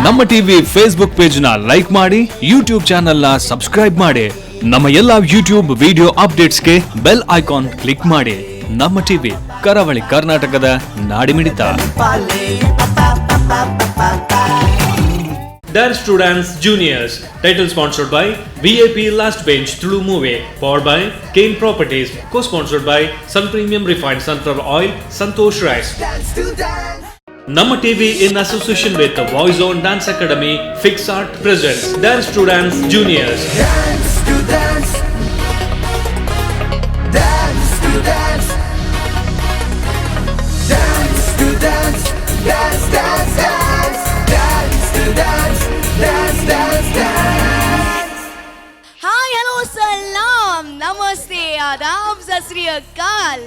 ನಮ್ಮ TV Facebook page ನ like ಮಾಡಿ, ಯೂಟ್ಯೂಬ್ ಚಾನೆಲ್ ನ ಸಬ್ಸ್ಕ್ರೈಬ್ ಮಾಡಿ. ನಮ್ಮ ಎಲ್ಲಾ ಯೂಟ್ಯೂಬ್ ವಿಡಿಯೋ ಅಪ್ಡೇಟ್ಸ್ಗೆ ಬೆಲ್ ಐಕಾನ್ ಕ್ಲಿಕ್ ಮಾಡಿ. ನಮ್ಮ ಟಿವಿ, ಕರಾವಳಿ ಕರ್ನಾಟಕದ ನಾಡಿಮಿಡಿತ. Dance to Dance Juniors. Title sponsored by VIP Last Bench Tulu Movie. Powered by Kane Properties. Co-sponsored by Sun Premium Refined Sunflower Oil, Santosh Rice. Namma TV in association with the Voice On Dance Academy, Fix Art presents Dance to Dance Juniors. Dance to dance. Dance to dance. Dance to dance. Dance, dance, dance. Dance to dance. Dance, dance, dance. Hi, hello, ಸಲಾಂ, ನಮಸ್ತೆ, ಆದಾಬ್, ಸತ್ ಶ್ರೀ ಅಕಾಲ್.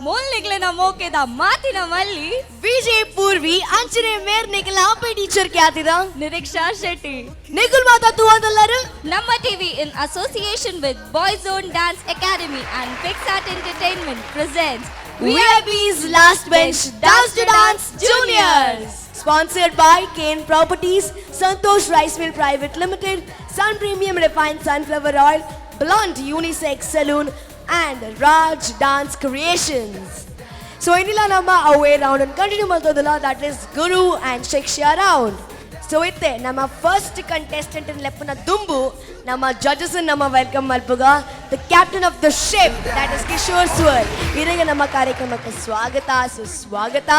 ಮೋಲ್ನಿಗ್ಲೆನ ಮೋಕೆದ ಮಾತಿನ ಮಲ್ಲಿ ವಿಜಯ್ ಪೂರ್ವಿ ಅಂಚನೆ ಮೇರ್ ನಿಖಲ್ ಆಪೆ teacher ಕ್ಯಾತಿದ Niriksha Shetty. Nikhil ಮಾತಾ ತೂವಂದಲ್ಲರು. ನಮ್ಮ TV in association with Boys Own Dance Academy and Fix Art Entertainment presents VIP's Last Bench Dance to Dance Juniors. Sponsored by Kane Properties, Santosh Rice Mill Private Limited, Sun Premium Refined Sunflower Oil, Blonde Unisex Saloon, and Raj Dance Creations. So ಇನ್ನಿಲ್ಲ ನಮ್ಮ ಅವೇ round ಅನ್ನು continue ಮಾಡ್ತೋದಿಲ್ಲ, that is Guru and Shiksha round. So ಇತ್ತೆ ನಮ್ಮ first contestant ಲೆಪ್ಪನ ದುಂಬು ನಮ್ಮ judges ನಮ್ಮ welcome ಮಲ್ಪುಗ. The captain of the ship, that is Kishore sir. ಇದೀಗ ನಮ್ಮ ಕಾರ್ಯಕ್ರಮಕ್ಕೆ ಸ್ವಾಗತ ಸುಸ್ವಾಗತ.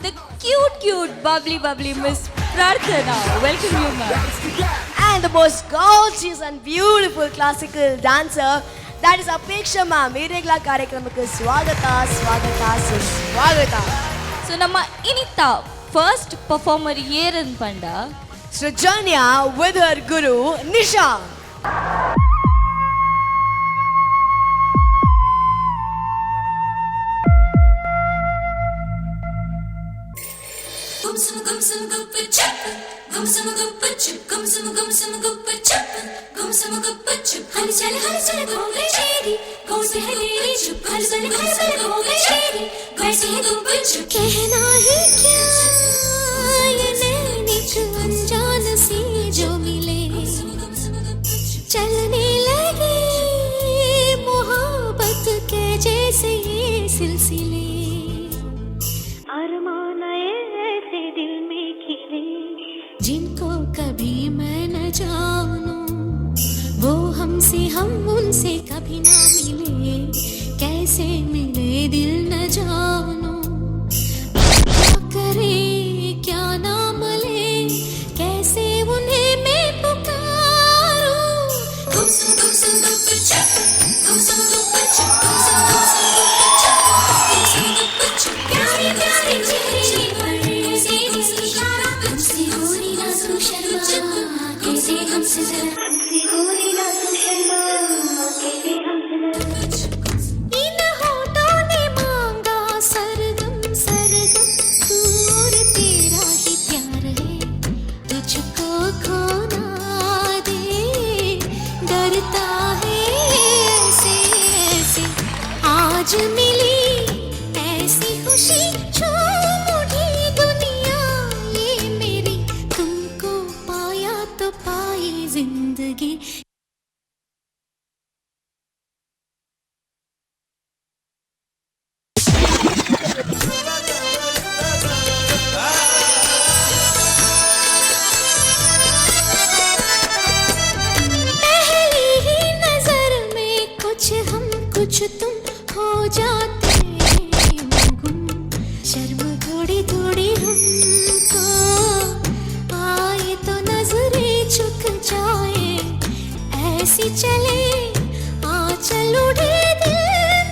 The cute, cute, bubbly, bubbly Miss Prarthana. Welcome you, ma'am. And the most gorgeous and beautiful classical dancer, that is Apeksha ma'am. ಈರೇಗ್ಲ ಕಾರ್ಯಕ್ರಮಕ್ಕೆ ಸ್ವಾಗತ, ಸ್ವಾಗತ, ಸುಸ್ವಾಗತ. ಸೊ ನಮ್ಮ ಇನಿತ ಫಸ್ಟ್ ಪರ್ಫಾರ್ಮರ್ ಏರನ್ ಪಂಡ Srujanya with her guru Nisha. Gum sum gum sum gup chap gum sum gup chip gum sum gum sum gup chap gum sum gup chip हल चल हल चल घूमे शेरी कौन से है तेरी चुप हल चल हल चल घूमे शेरी कौन से है गुप चुप। कहना ही क्या, ये नैनी जो अनजान सी जो मिले, चलने लगे मोहब्बत के जैसे ये सिलसिले। अरमान ऐसे दिल में खिले, जिनको कभी मैं न जानूं, वो हमसे, हम उनसे कभी ना मिले। कैसे मिले दिल न जानूं, क्या करे क्या नाम ले, कैसे उन्हें मैं पुकारूं। गुम सुम गुम सुम गुप चप गुम सुम गुप चप गुम सुम गुम सुम गुप चप गुम सुम गुप चप। प्यारे प्यारे चेहरे पर इशारा, हमसे गोरी ना तू शर्मा, कैसे हमसे जरा, हमसे गोरी ना तू शर्मा, कैसे हमसे जरा। इन होठों ने मांगा सरगम सरगम, तू और तेरा ही प्यार है, तुझको खोना दे डरता है ऐसे ऐसे। आज मिली ऐसी खुशी, झूम उठी दुनिया ये मेरी, तुमको पाया तो पाई जिंदगी। पहली ही नजर में कुछ हम कुछ तुम हो जाते हैं गुम। शर्म थोड़ी थोड़ी हमको आए तो नजरें झुक जाए, ऐसी चले आ चल उठे, दिल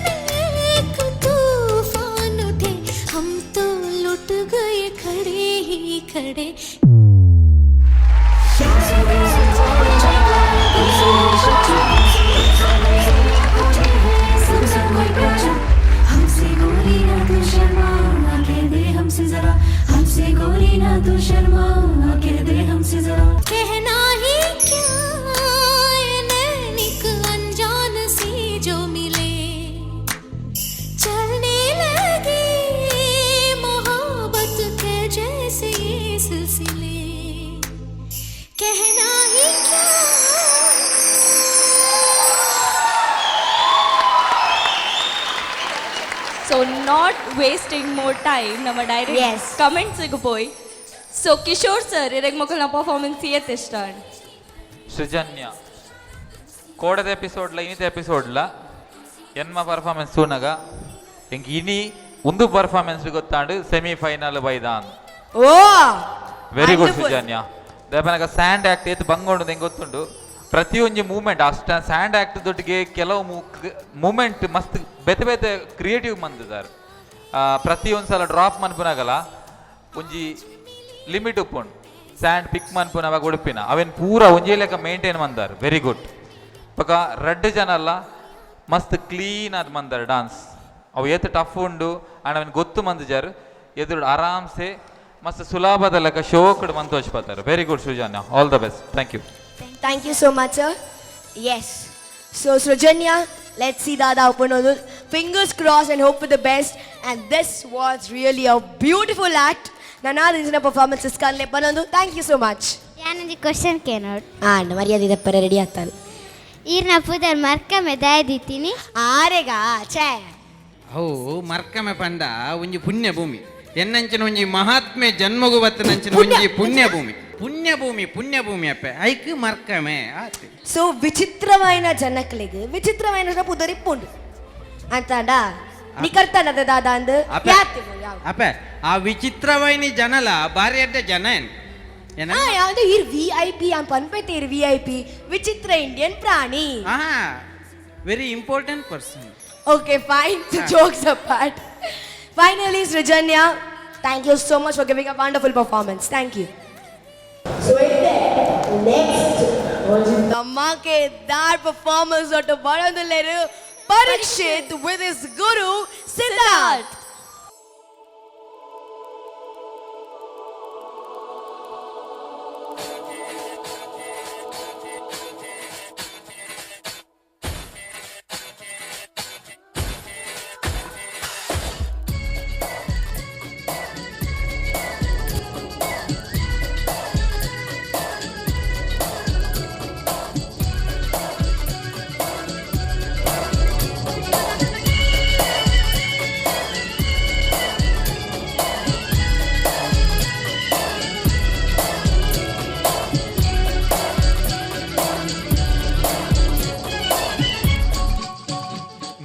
में एक तूफान उठे, हम तो लुट गए खड़े ही खड़े। हमसे गोरी ना तू शर्मा, कह दे हमसे जरा, हमसे गोरी ना तू शर्मा, कह दे हमसे जरा। कहना ही क्या, ये नैनिक अनजान सी जो मिले, चलने लगे मोहब्बत के जैसे ये सिलसिले, कहना ही क्या। So not wasting more time, ನಮ್ಮ ಡೈರೆಕ್ಟ್ ಕಮೆಂಟ್ಸ್ಗೆ ಪೋಯ್. ಸೊ ಕಿಶೋರ್ ಸರ್, ಇರೆಗ್ ಮೊಕಲ್ನ ಪರ್ಫಾರ್ಮೆನ್ಸ್ ಏತ್ ಇಷ್ಟ? ಸೃಜನ್ಯ, ಕೋಡದ ಎಪಿಸೋಡ್ಲ ಇನಿತ ಎಪಿಸೋಡ್ಲ ಎನ್ಮ ಪರ್ಫಾರ್ಮೆನ್ಸ್ ತೂನಗ ಎಂಕ್ ಇನಿ ಒಂದು ಪರ್ಫಾರ್ಮೆನ್ಸ್ ಗೊತ್ತಾಂಡು ಸೆಮಿ ಫೈನಲ್ ಬೈದಾನ್. ಓ. Very good. Wonderful. Sujanya, ದೇಪನಗ and act ಏತ್ ಬಂಗೊಂಡು ಎಂಕ್ ಗೊತ್ತುಂಡು. ಪ್ರತಿಯೊಂಜಿ ಮೂವ್ಮೆಂಟ್ ಅಷ್ಟ ಸ್ಯಾಂಡ್ ಆಕ್ಟ್ ದೊಟ್ಟಿಗೆ ಕೆಲವು ಮೂವ್ಮೆಂಟ್ ಮಸ್ತ್ ಬೇತೆ ಬೇತೆ ಕ್ರಿಯೇಟಿವ್ ಮಂದಿದ್ದಾರೆ. ಪ್ರತಿಯೊಂದು ಸಲ ಡ್ರಾಪ್ ಮನ್ಪುನಾಗಲ ಒಂಜಿ ಲಿಮಿಟ್ ಉಪ್ಪುಂಡು. ಸ್ಯಾಂಡ್ ಪಿಕ್ ಮನ್ಪುನವಾಗ ಉಡುಪಿನ ಅವೇನು ಪೂರ ಒಂಜೇ ಲೆಕ್ಕ ಮೇಂಟೈನ್ ಮಂದಾರ್. Very good. ಪಕ್ಕ ರಡ್ಡ್ ಜನ ಅಲ್ಲ ಮಸ್ತ್ ಕ್ಲೀನ್ ಆದ್ ಮಂದಾರ್ ಡಾನ್ಸ್. ಅವು ಏತ್ ಟಫ್ ಉಂಡು ಅಂಡ್ ಅವನ್ ಗೊತ್ತು ಮಂದಿಜಾರ್. ಎದುರು ಆರಾಮ್ಸೆ ಮಸ್ತ್ ಸುಲಭದ ಲೆಕ್ಕ ಶೋಕ್ಡ್ ಮಂತೋಜ್ ಪತ್ತಾರೆ. Very good Srujanya, all the best, thank you. Thank you so much, sir. Yes. So, Srujanya, let's see Dada open on. Fingers crossed and hope for the best. And this was really a beautiful act. Nana ದಿನ performances ಕಾಣಲೆ ಬನ್ನೊಂದು. Thank you so much. ಯಾನೊಂಜಿ question ಕೇನೋಡು. And ಮರ್ಯಾದೆ ದಪ್ಪರ ready ಆಗ್ತಾನೆ. ಈರ್ನ ಪುದರ್ ಮರ್ಕಮೆ ದಾಯದಿತ್ತೀನಿ? ಆರೆಗ ಛೇ. ಅವು ಮರ್ಕಮೆ ಪಂಡ ಒಂಜಿ ಪುಣ್ಯ ಭೂಮಿ, ಎನ್ನಂಚಿನ ಒಂಜಿ ಮಹಾತ್ಮೆ ಜನ್ಮಗು ಬತ್ತನಂಚಿನ ಒಂಜಿ ಪುಣ್ಯ ಭೂಮಿ, ಪುಣ್ಯ ಭೂಮಿ, ಪುಣ್ಯ ಭೂಮಿ ಅಪ್ಪೆ, ಐಕ್ ಮರ್ಕಮೆ ಆತೆ. ಸೊ ವಿಚಿತ್ರವಾಯಿನ ಜನಕ್ಲೆಗ್ ವಿಚಿತ್ರವಾಯಿನ ಪುದರ್ ಇಪ್ಪುಂಡು ಅಂತಾಂಡ ನಿಕರ್ತಾನದ ದಾದಾ ಅಂದ್ ಅಪ್ಪೆ. ಯಾತೆ ಯಾವ ಅಪ್ಪೆ, ಆ ವಿಚಿತ್ರವಾಯಿನಿ ಜನಲ ಬಾರಿ ಅಡ್ಡ ಜನ ಏನ್ ಏನ? ಆ ಯಾವ್ದು ಇರ್ ವಿಐಪಿ ಅಂತ ಪನ್ಪೈತೆ, ಇರ್ ವಿಐಪಿ ವಿಚಿತ್ರ ಇಂಡಿಯನ್ ಪ್ರಾಣಿ. ಹಾ, very important person. Okay, fine. Jokes apart. Finally, Srijanya, thank you so much for giving a wonderful performance. Thank you. So, next, ಧಮಾಕೆದಾರ್ performance ಒಟ್ಟು ಬರೋದಿಲ್ಲೇರು Parikshit with his guru Siddharth.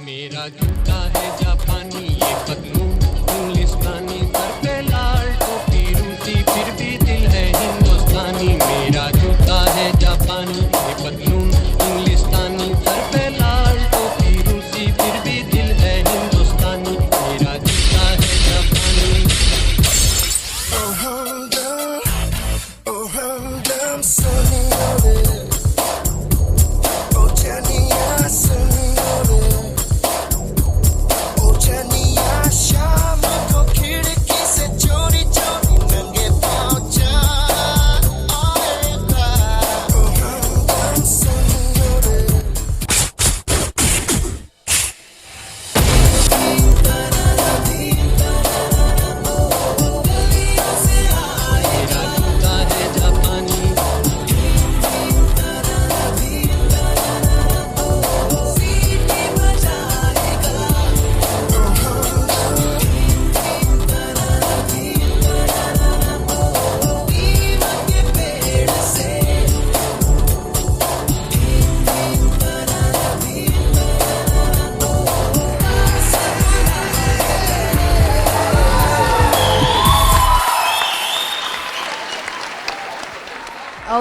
मेरा जूता है जापानी, ये पतलून इंग्लिस्तानी, सर पे लाल टोपी रूसी, फिर भी दिल है हिंदुस्तानी। मेरा जूता है जापानी, ये पतलून इंग्लिस्तानी, सर पे लाल टोपी रूसी, फिर भी दिल है हिंदुस्तानी। मेरा जूता है जापानी। Oh, हमदम, oh, हमदम, सुनियो रे। ओ जानिया, सुनियो रे। ओ जानिया, शाम को खिड़की से चोरी चोरी नंगे पाँव चाल आएगा। ओ हमदम, सुनियो रे। मेरा जूता है जापानी।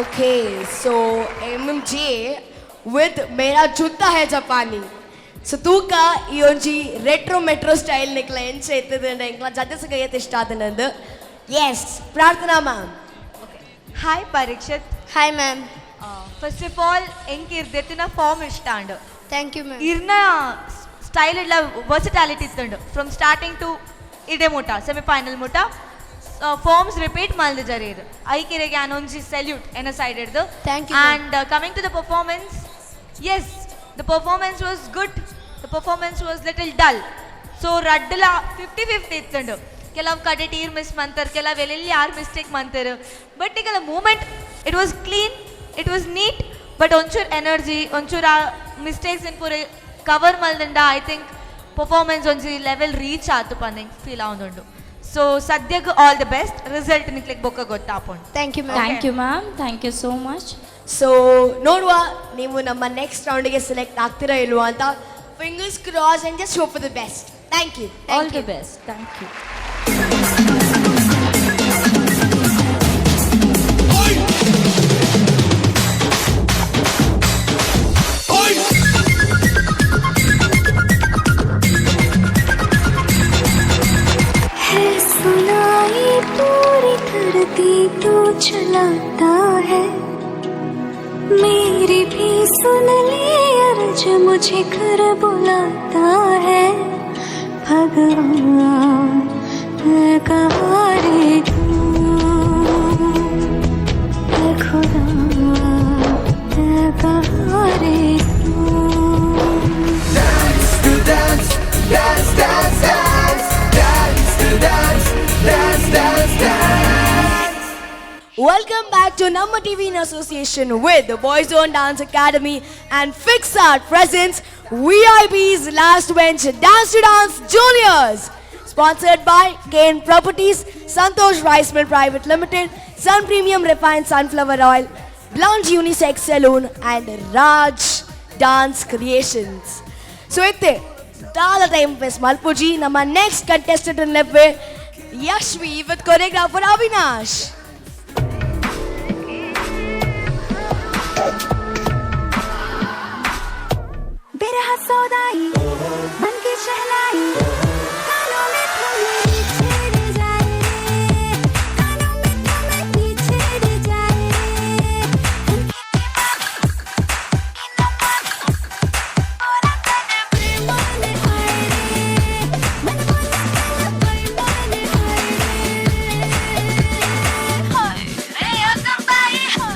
Okay, so MMJ with मेरा जूता है जापानी. ಸೊ ತೂಕ ಈ ಒಂಜಿ ರೆಟ್ರೋ ಮೆಟ್ರೋ ಸ್ಟೈಲ್ ನಿಕ್ಲ ಎಂಚ ಇತ್ತದ ಎಂಕ್ಲ ಜಡ್ಜಸ್ ಏತ್ ಇಷ್ಟ ಆತನಂದು. ಎಸ್, ಪ್ರಾರ್ಥನಾ ma'am. Hi Parikshit. Hi ma'am. First of all, ಎಂಕ್ ಇರ್ದೆತ್ತಿನ ಫಾರ್ಮ್ ಇಷ್ಟ and thank you ma'am. ಇರ್ನ ಸ್ಟೈಲ್ ಇಲ್ಲ ವರ್ಸಿಟಾಲಿಟಿ ಇತ್ತುಂಡು. ಫ್ರಮ್ ಸ್ಟಾರ್ಟಿಂಗ್ ಟು ಇಡೆ ಮುಟ, ಸೆಮಿಫೈನಲ್ ಮುಟ ಫಾರ್ಮ್ಸ್ ರಿಪೀಟ್ ಮಲ್ದಿಜಾರಿ ಇರು. ಐಕಿರೆಗೆ ಆನೊಂಜಿ ಸೆಲ್ಯೂಟ್ ಎನ್ನ ಸೈಡ್ ಹಿಡ್ದು. Thank you, ma'am. And coming to the performance, yes, the performance was good, the performance was little dull. So ರಡ್ಡಲ fifty fifty ಇತ್ತುಂಡು. ಕೆಲವು ಕಡೆ ಟೀರ್ ಮಿಸ್ ಮಂತರ್, ಕೆಲವು ಎಲ್ಲೆಲ್ಲಿ ಯಾರು ಮಿಸ್ಟೇಕ್ ಮಂತಾರೆ. ಬಟ್ ನಿಗಲ moment it was clean, it was neat. But ಒಂಚೂರು ಎನರ್ಜಿ, ಒಂಚೂರು ಆ ಮಿಸ್ಟೇಕ್ಸ್ ಇನ್ ಪೂರ ಕವರ್ ಮಲ್ದಂಡ I think performance ಒಂಜಿ ಲೆವೆಲ್ ರೀಚ್ ಆತು ಪಂದ್ ಫೀಲ್ ಆವೊಂದುಂಡು. ಸೊ ಸದ್ಯಕ್ಕೆ ಆಲ್ the best. Result ನಿಕ್ಲಿಗೆ ಬೊಕ್ಕ ಗೊತ್ತಾಪುಂಡು. Thank you. Thank you ma'am, thank you so much. So ನೋಡುವ ನೀವು ನಮ್ಮ ನೆಕ್ಸ್ಟ್ ರೌಂಡಿಗೆ ಸೆಲೆಕ್ಟ್ ಆಗ್ತೀರಾ ಇಲ್ವಾ ಅಂತ. Fingers cross and just hope for the best. Thank you. All the best, thank you. है सुनाई पूरी धरती तू चलाता है, मेरी भी सुन ले अर्ज, मुझे घर बुलाता है। भगवान कहाँ रे तू, ऐ खुदा कहाँ रे तू। Dance to dance, dance, dance, dance, dance to dance, dance, dance, dance. Welcome back to Namma TV in association with the Boys Own Dance Academy and Fixart presents VIP's Last Bench Dance to Dance Juniors. Sponsored by Kane Properties, Santosh Rice Mill Private Limited, Sun Premium Refined Sunflower Oil, Blanche Unisex Saloon and Raj Dance Creations. So ಇತ್ತೆ ದಾಲ time waste ಮಲ್ಪುಜಿ, ನಮ್ಮ next contestant ನೆಪ್ಪೆ Yashvi with choreographer Avinash. बिरहा सौदाई मन की शहलाई, कानों में धुन मेरी छेड़ जाए, कानों में धुन मेरी छेड़ जाए। बेईमान आए रे, मन बोला बेईमान आए रे। हाय रे ओ हाय रे ओ।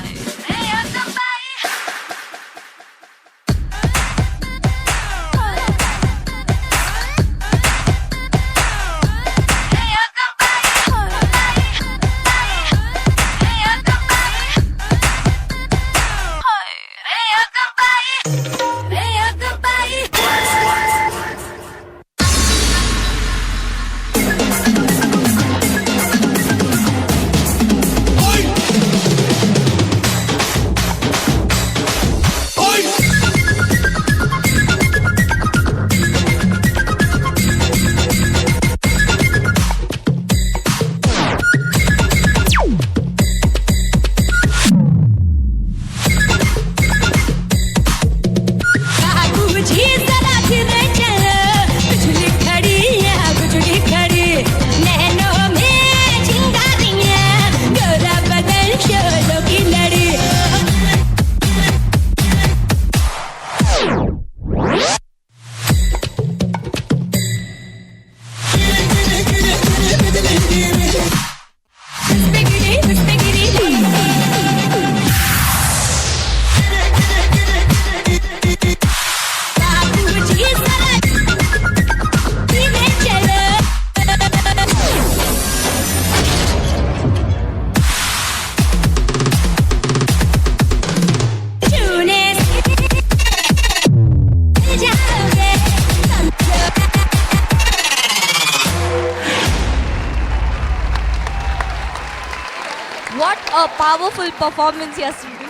What a powerful performance, Yasmi.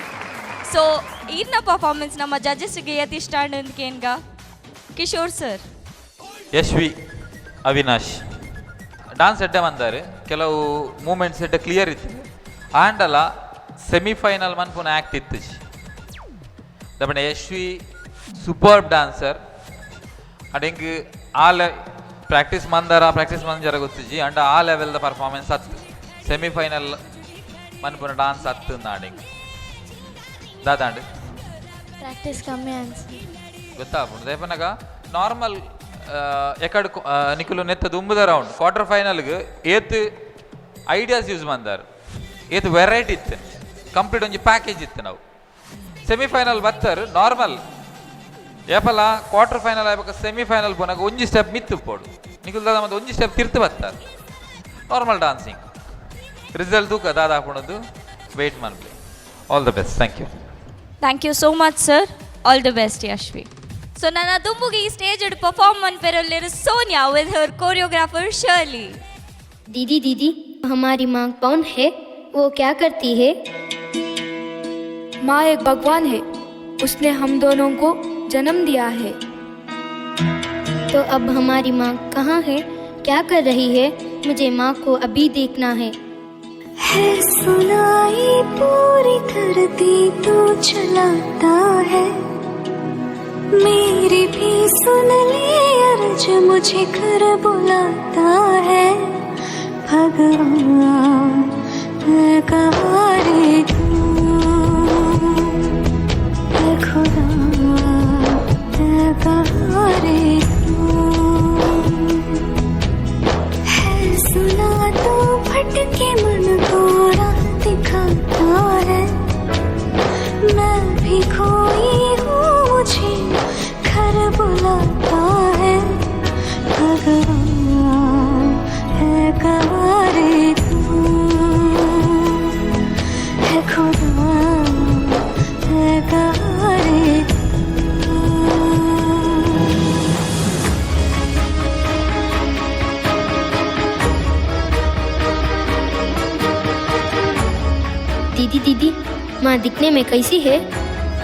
So ಈರ್ನ ಪರ್ಫಾರ್ಮೆನ್ಸ್ ನಮ್ಮ ಜಡ್ಜಸ್ಗೆ ಯತಿ ಸ್ಟ್ಯಾಂಡ್ ಅಂದ್ಕೇನ್ಗ ಕಿಶೋರ್ ಸರ್. ಯಶ್ವಿ ಅವಿನಾಶ್ ಡಾನ್ಸ್ ಎಡ್ಡೆ ಬಂದಾರೆ, ಕೆಲವು ಮೂಮೆಂಟ್ಸ್ ಎಡ್ಡೆ ಕ್ಲಿಯರ್ ಇತ್ತು. ಆಂಡಲ ಸೆಮಿಫೈನಲ್ ಮನ್ಪುನ ಆ್ಯಕ್ಟ್ ಇತ್ತು. ದಪ್ಪಣ ಯಶ್ವಿ ಸೂಪರ್ ಡ್ಯಾನ್ಸರ್. ಅಂಡ್ ಹಿಂಗ್ ಆ ಲೆ ಪ್ರಾಕ್ಟೀಸ್ ಮಂದಾರ ಪ್ರಾಕ್ಟೀಸ್ ಮಂಜಾರ ಗೊತ್ತಿಜಿ. ಅಂಡ್ ಆ ಲೆವೆಲ್ದ ಪರ್ಫಾರ್ಮೆನ್ಸ್ ಅತ್ತು ಸೆಮಿಫೈನಲ್ ಮನ್ಪುನ ಡಾನ್ಸ್ ಅತ್ತು ನಾಡಿಂಗ್ ದಾದಾಂಡ್. ಪ್ರಾಕ್ಟೀಸ್ ಕಮ್ಮಿ ಅನ್ಸಿ. ಗೊತ್ತಾಪುಂಡು ದೇಪನಗ ನಾರ್ಮಲ್ ಎಕಡ್ ನಿಕುಲು ನೆತ್ತ ದುಂಬುದ ರೌಂಡ್ ಕ್ವಾರ್ಟರ್ ಫೈನಲ್ಗೆ ಏತ್ ಐಡಿಯಾಸ್ ಯೂಸ್ ಮಂದಾರ್, ಏತ್ ವೆರೈಟಿ ಇತ್ತು, ಕಂಪ್ಲೀಟ್ ಒಂಜಿ ಪ್ಯಾಕೇಜ್ ಇತ್ತು. ನಾವು ಸೆಮಿಫೈನಲ್ ಬತ್ತರ್ ನಾರ್ಮಲ್ ಏಪಲ ಕ್ವಾರ್ಟರ್ ಫೈನಲ್ ಆಯ್ಬೇಕ ಸೆಮಿಫೈನಲ್ ಪೋನಾಗ ಒಂಜಿ ಸ್ಟೆಪ್ ಮಿತ್ತು ಪೋಡು ನಿಕುಲ್ ದಾದ ಮತ್ತೆ ಒಂಜಿ ಸ್ಟೆಪ್ ತಿರ್ತು ಬತ್ತಾರೆ. ನಾರ್ಮಲ್ ಡಾನ್ಸಿಂಗ್ ರಿಸಲ್ಟ್ ತೂಕ ದಾದ ಹಾಪುಣದು ವೇಟ್ ಮನ್ಪಿ. All the best. Thank you. Thank you so much sir. All the best Yashvi. So ನನ್ನ ದುಂಬುಗೆ ಈ ಸ್ಟೇಜ್ ಪರ್ಫಾರ್ಮ್ ಮನ್ಪೆರೊಲ್ಲೆರ್ Sonia with her choreographer Shirley. दीदी दीदी, हमारी माँ कौन है? वो क्या करती है? माँ एक भगवान है, उसने हम दोनों को जन्म दिया है। तो अब हमारी माँ कहाँ है? क्या कर रही है? मुझे माँ को अभी देखना है। है सुनाई पूरी धरती तू चलाता है, मेरी भी सुन ले अर्ज, मुझे घर बुलाता है। भगवान कहाँ रे तू, ऐ खुदा कहाँ रे तू। है सुना तो भटके मन को राह दिखाता है, मैं भी खोई हूँ मुझे घर बुलाता है। भगवान है कहाँ रे तू, है खुदा है कहाँ रे तू। दीदी दीदी, माँ दिखने में कैसी है?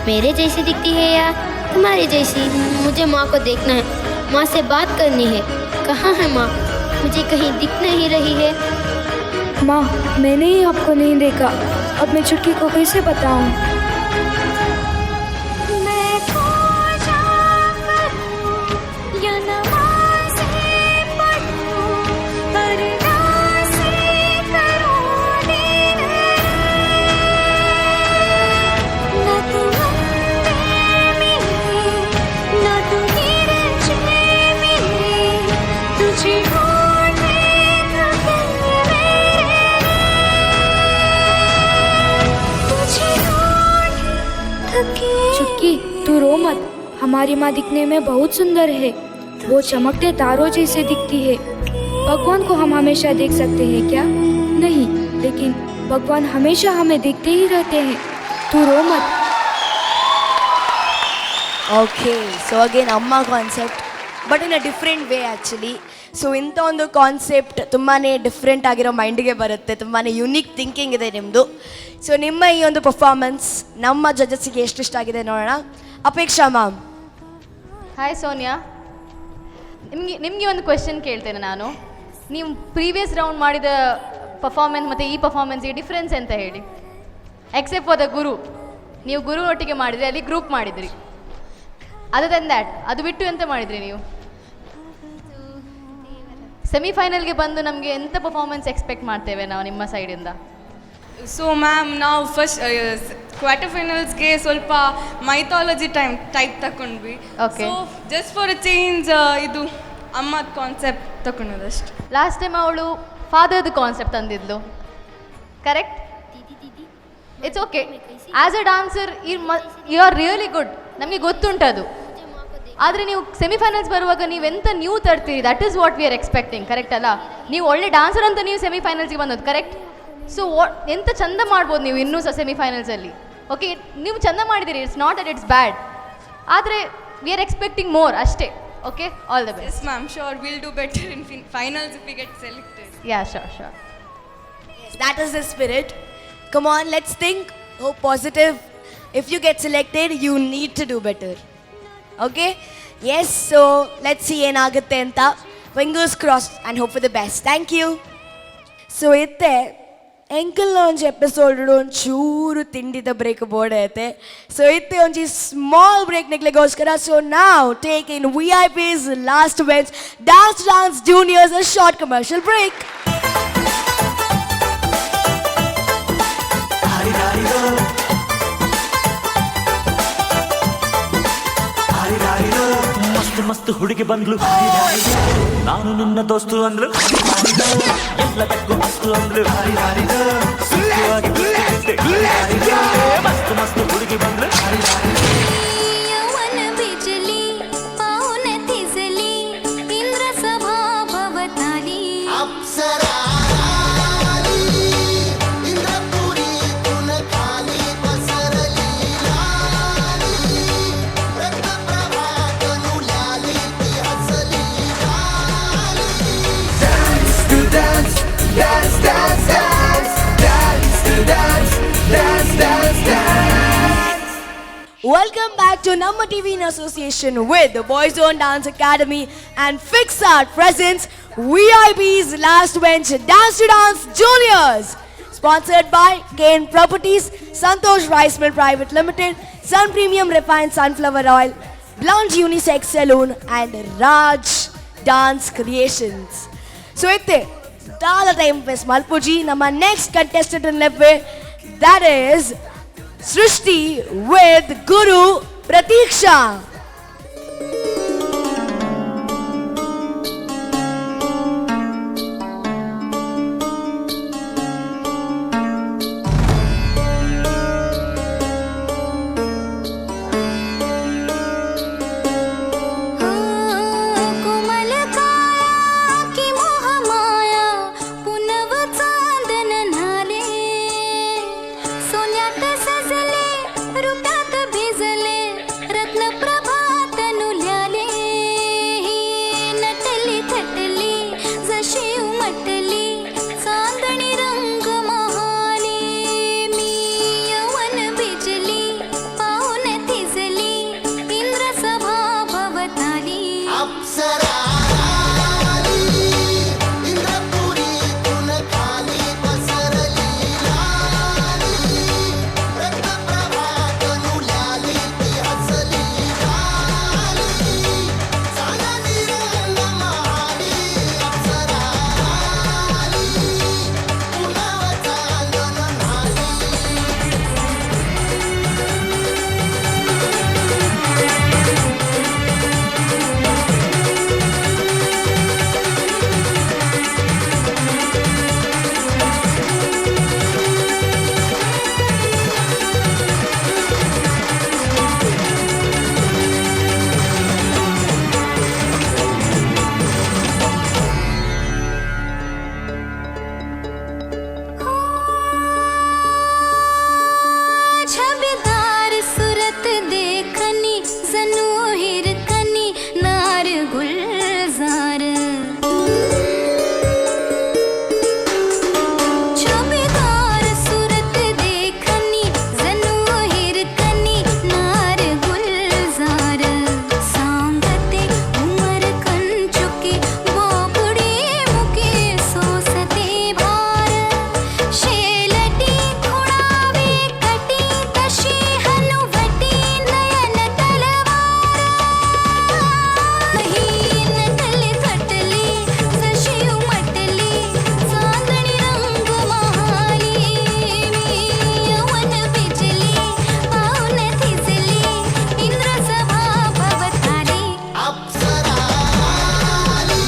मेरे जैसी दिखती है या तुम्हारे जैसी? मुझे माँ को देखना है, माँ से बात करनी है। कहाँ है माँ? मुझे कहीं दिख नहीं रही है। माँ, मैंने ही आपको नहीं देखा, अब मैं छुटकी को कैसे बताऊँ? मैं पूजा करूं या नमाज़ें पढ़ूं, अरदासें करूं दिन न तू अंधे मिले, न तू गिरजे मिले, तुझे ढूंढे थके मेरे, तुझे ढूंढे थके। छुटकी, तू रो मत। हमारी माँ दिखने में बहुत सुंदर है, वो चमकते तारों जैसे दिखती है। भगवान को हम हमेशा देख सकते हैं क्या? नहीं, लेकिन भगवान हमेशा हमें देखते ही रहते हैं। तू रो मत। ಓಕೆ, ಸೊ ಅಗೇನ್ ಅಮ್ಮ concept, but in a different way actually. So ಇಂಥ ಒಂದು ಕಾನ್ಸೆಪ್ಟ್ ತುಂಬಾ ಡಿಫ್ರೆಂಟ್ ಆಗಿರೋ ಮೈಂಡಿಗೆ ಬರುತ್ತೆ, ತುಂಬಾ ಯುನೀಕ್ ಥಿಂಕಿಂಗ್ ಇದೆ ನಿಮ್ಮದು. ಸೊ ನಿಮ್ಮ ಈ ಒಂದು ಪರ್ಫಾರ್ಮೆನ್ಸ್ ನಮ್ಮ ಜಡ್ಜಸ್ಸಿಗೆ ಎಷ್ಟು ಇಷ್ಟ ಆಗಿದೆ ನೋಡೋಣ. ಅಪೇಕ್ಷಾ ಮ್ಯಾಮ್. ಹಾಯ್ ಸೋನಿಯಾ, ನಿಮಗೆ ಒಂದು ಕ್ವೆಶನ್ ಕೇಳ್ತೇನೆ ನಾನು. ನೀವು ಪ್ರೀವಿಯಸ್ ರೌಂಡ್ ಮಾಡಿದ ಪರ್ಫಾರ್ಮೆನ್ಸ್ ಮತ್ತು ಈ ಪರ್ಫಾರ್ಮೆನ್ಸ್ಗೆ ಡಿಫ್ರೆನ್ಸ್ ಅಂತ ಹೇಳಿ. ಎಕ್ಸೆಪ್ಟ್ ಫಾರ್ the ಗುರು, ನೀವು ಗುರು ಒಟ್ಟಿಗೆ ಮಾಡಿದ್ರಿ, ಅಲ್ಲಿ ಗ್ರೂಪ್ ಮಾಡಿದ್ರಿ. ಅದರ್ then that, ಅದು ಬಿಟ್ಟು ಎಂತ ಮಾಡಿದ್ರಿ ನೀವು? ಸೆಮಿಫೈನಲ್ಗೆ ಬಂದು ನಮಗೆ ಎಂಥ ಪರ್ಫಾರ್ಮೆನ್ಸ್ ಎಕ್ಸ್ಪೆಕ್ಟ್ ಮಾಡ್ತೇವೆ ನಾವು ನಿಮ್ಮ ಸೈಡಿಂದ? ಸೊ ಮ್ಯಾಮ್, ನಾವು ಫಸ್ಟ್ ಕ್ವಾರ್ಟರ್ ಫೈನಲ್ಸ್ಗೆ ಸ್ವಲ್ಪ ಮೈಥಾಲಜಿ ಟೈಪ್ ತಗೊಂಡ್ವಿ. So just for a change ಇದು ಅಮ್ಮದ ಕಾನ್ಸೆಪ್ಟ್ ತಗೊಂಡದಷ್ಟು. ಲಾಸ್ಟ್ ಟೈಮ್ ಅವಳು ಫಾದರ್ದು concept ತಂದಿದ್ಲು, correct? It's okay. As a dancer you are really good, ನಮಗೆ ಗೊತ್ತುಂಟದು. ಆದರೆ ನೀವು ಸೆಮಿಫೈನಲ್ಸ್ ಬರುವಾಗ ನೀವು ಎಂತ new ತರ್ತೀರಿ, that is what we are expecting, correct ಅಲ್ಲ? ನೀವು ಒಳ್ಳೆ ಡಾನ್ಸರ್ ಅಂತ ನೀವು ಸೆಮಿಫೈನಲ್ಸ್ಗೆ ಬಂದದ್ದು, ಕರೆಕ್ಟ್? ಸೊ ಎಂತ ಚಂದ ಮಾಡ್ಬೋದು ನೀವು ಇನ್ನೂ ಸಹ ಸೆಮಿಫೈನಲ್ಸಲ್ಲಿ. ಓಕೆ, ನೀವು ಚಂದ ಮಾಡಿದ್ದೀರಿ, it's not that it's bad, ಆದರೆ we are expecting more ಅಷ್ಟೇ. Okay, all the best. Yes ma'am, sure, we'll do better in finals if we get selected. Yeah, sure sure. That is the spirit. Come on, let's think, hope positive. If you get selected, you need to do better. Okay? Yes, so let's see ಏನಾಗುತ್ತೆ ಅಂತ. Fingers crossed and hope for the best. Thank you. So ಇತ್ತೆ ಎಂಕಲ್ನ ಒಂಜಿ episode ಒಂಚೂರು ತಿಂಡಿದ break board ಐತೆ. ಸೊ ಇತ್ತೆ ಒಂಜಿ small break ನಿಕ್ಲೆಗೋಸ್ಕರ. ಸೊ ನಾವು take in VIP's Last Bench Dance Dance Juniors, a short commercial break. ಮಸ್ತ್ ಮಸ್ತ್ ಹುಡುಗಿ ಬಂದ್ಲು, ನಾನು ನಿನ್ನ ದೋಸ್ತು ಅಂದ್ಲು, ಎಲ್ಲದಕ್ಕೂ ಮಸ್ತು ಅಂದ್ಲು, ಸುಖವಾಗಿ ಬಿಟ್ಟೆ. ಮಸ್ತ್ ಮಸ್ತ್ ಹುಡುಗಿ ಬಂದ್ಲು. यौवन बिजली पावन थिजली इंद्र सभा भवताली अप्सरा. Welcome back to Namma TV in association with the Boys Own Dance Academy and Fixart presents VIP's Last Bench Dance to Dance Juniors. Sponsored by Kane Properties, Santosh Rice Mill Private Limited, Sun Premium Refined Sunflower Oil, Blanche Unisex Saloon and Raj Dance Creations. So itte ದಾದ time waste ಮಲ್ಪುಜಿ ನಮ್ಮ next contestant ಲೆಪ್ಪೆ, that is Srishti with Guru Pratiksha. कोमल काया की मोह माया पुनव चांदन न्हाले सोन्यात सजले रुप्यात भिजले रत्न प्रभात नुल्याले नटली थटली जशी उमटली चांदणी रंग महाली मी यवन भिजली पाऊन थिजली इंद्र सभा भवताली. इंद्रपुरीतून खाली पसरली लाली, रत्नप्रभात नुल्याली ती हसली लाली, चांदणी रंग महाली अप्सरा आली, पुनव चांदन न्हाली. छबीदार सुरत देखनी जनु हिरकनी नार गुलजार छबीदार सुरत देखनी जनु हिरकनी नार गुलजार सांगते उमर कंचुकी बोबडी मुके सोसते भार शेलटी खुणावे कटी तशी हनुवटी नयन तलवार ही नटली थटली जशी उमटली चांदणी रंग महाली मी यवन बिजली पाऊन थिजली इंद्र सभा भवताली. अप्सरा आली,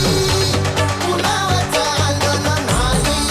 पुनव चांदन न्हाली.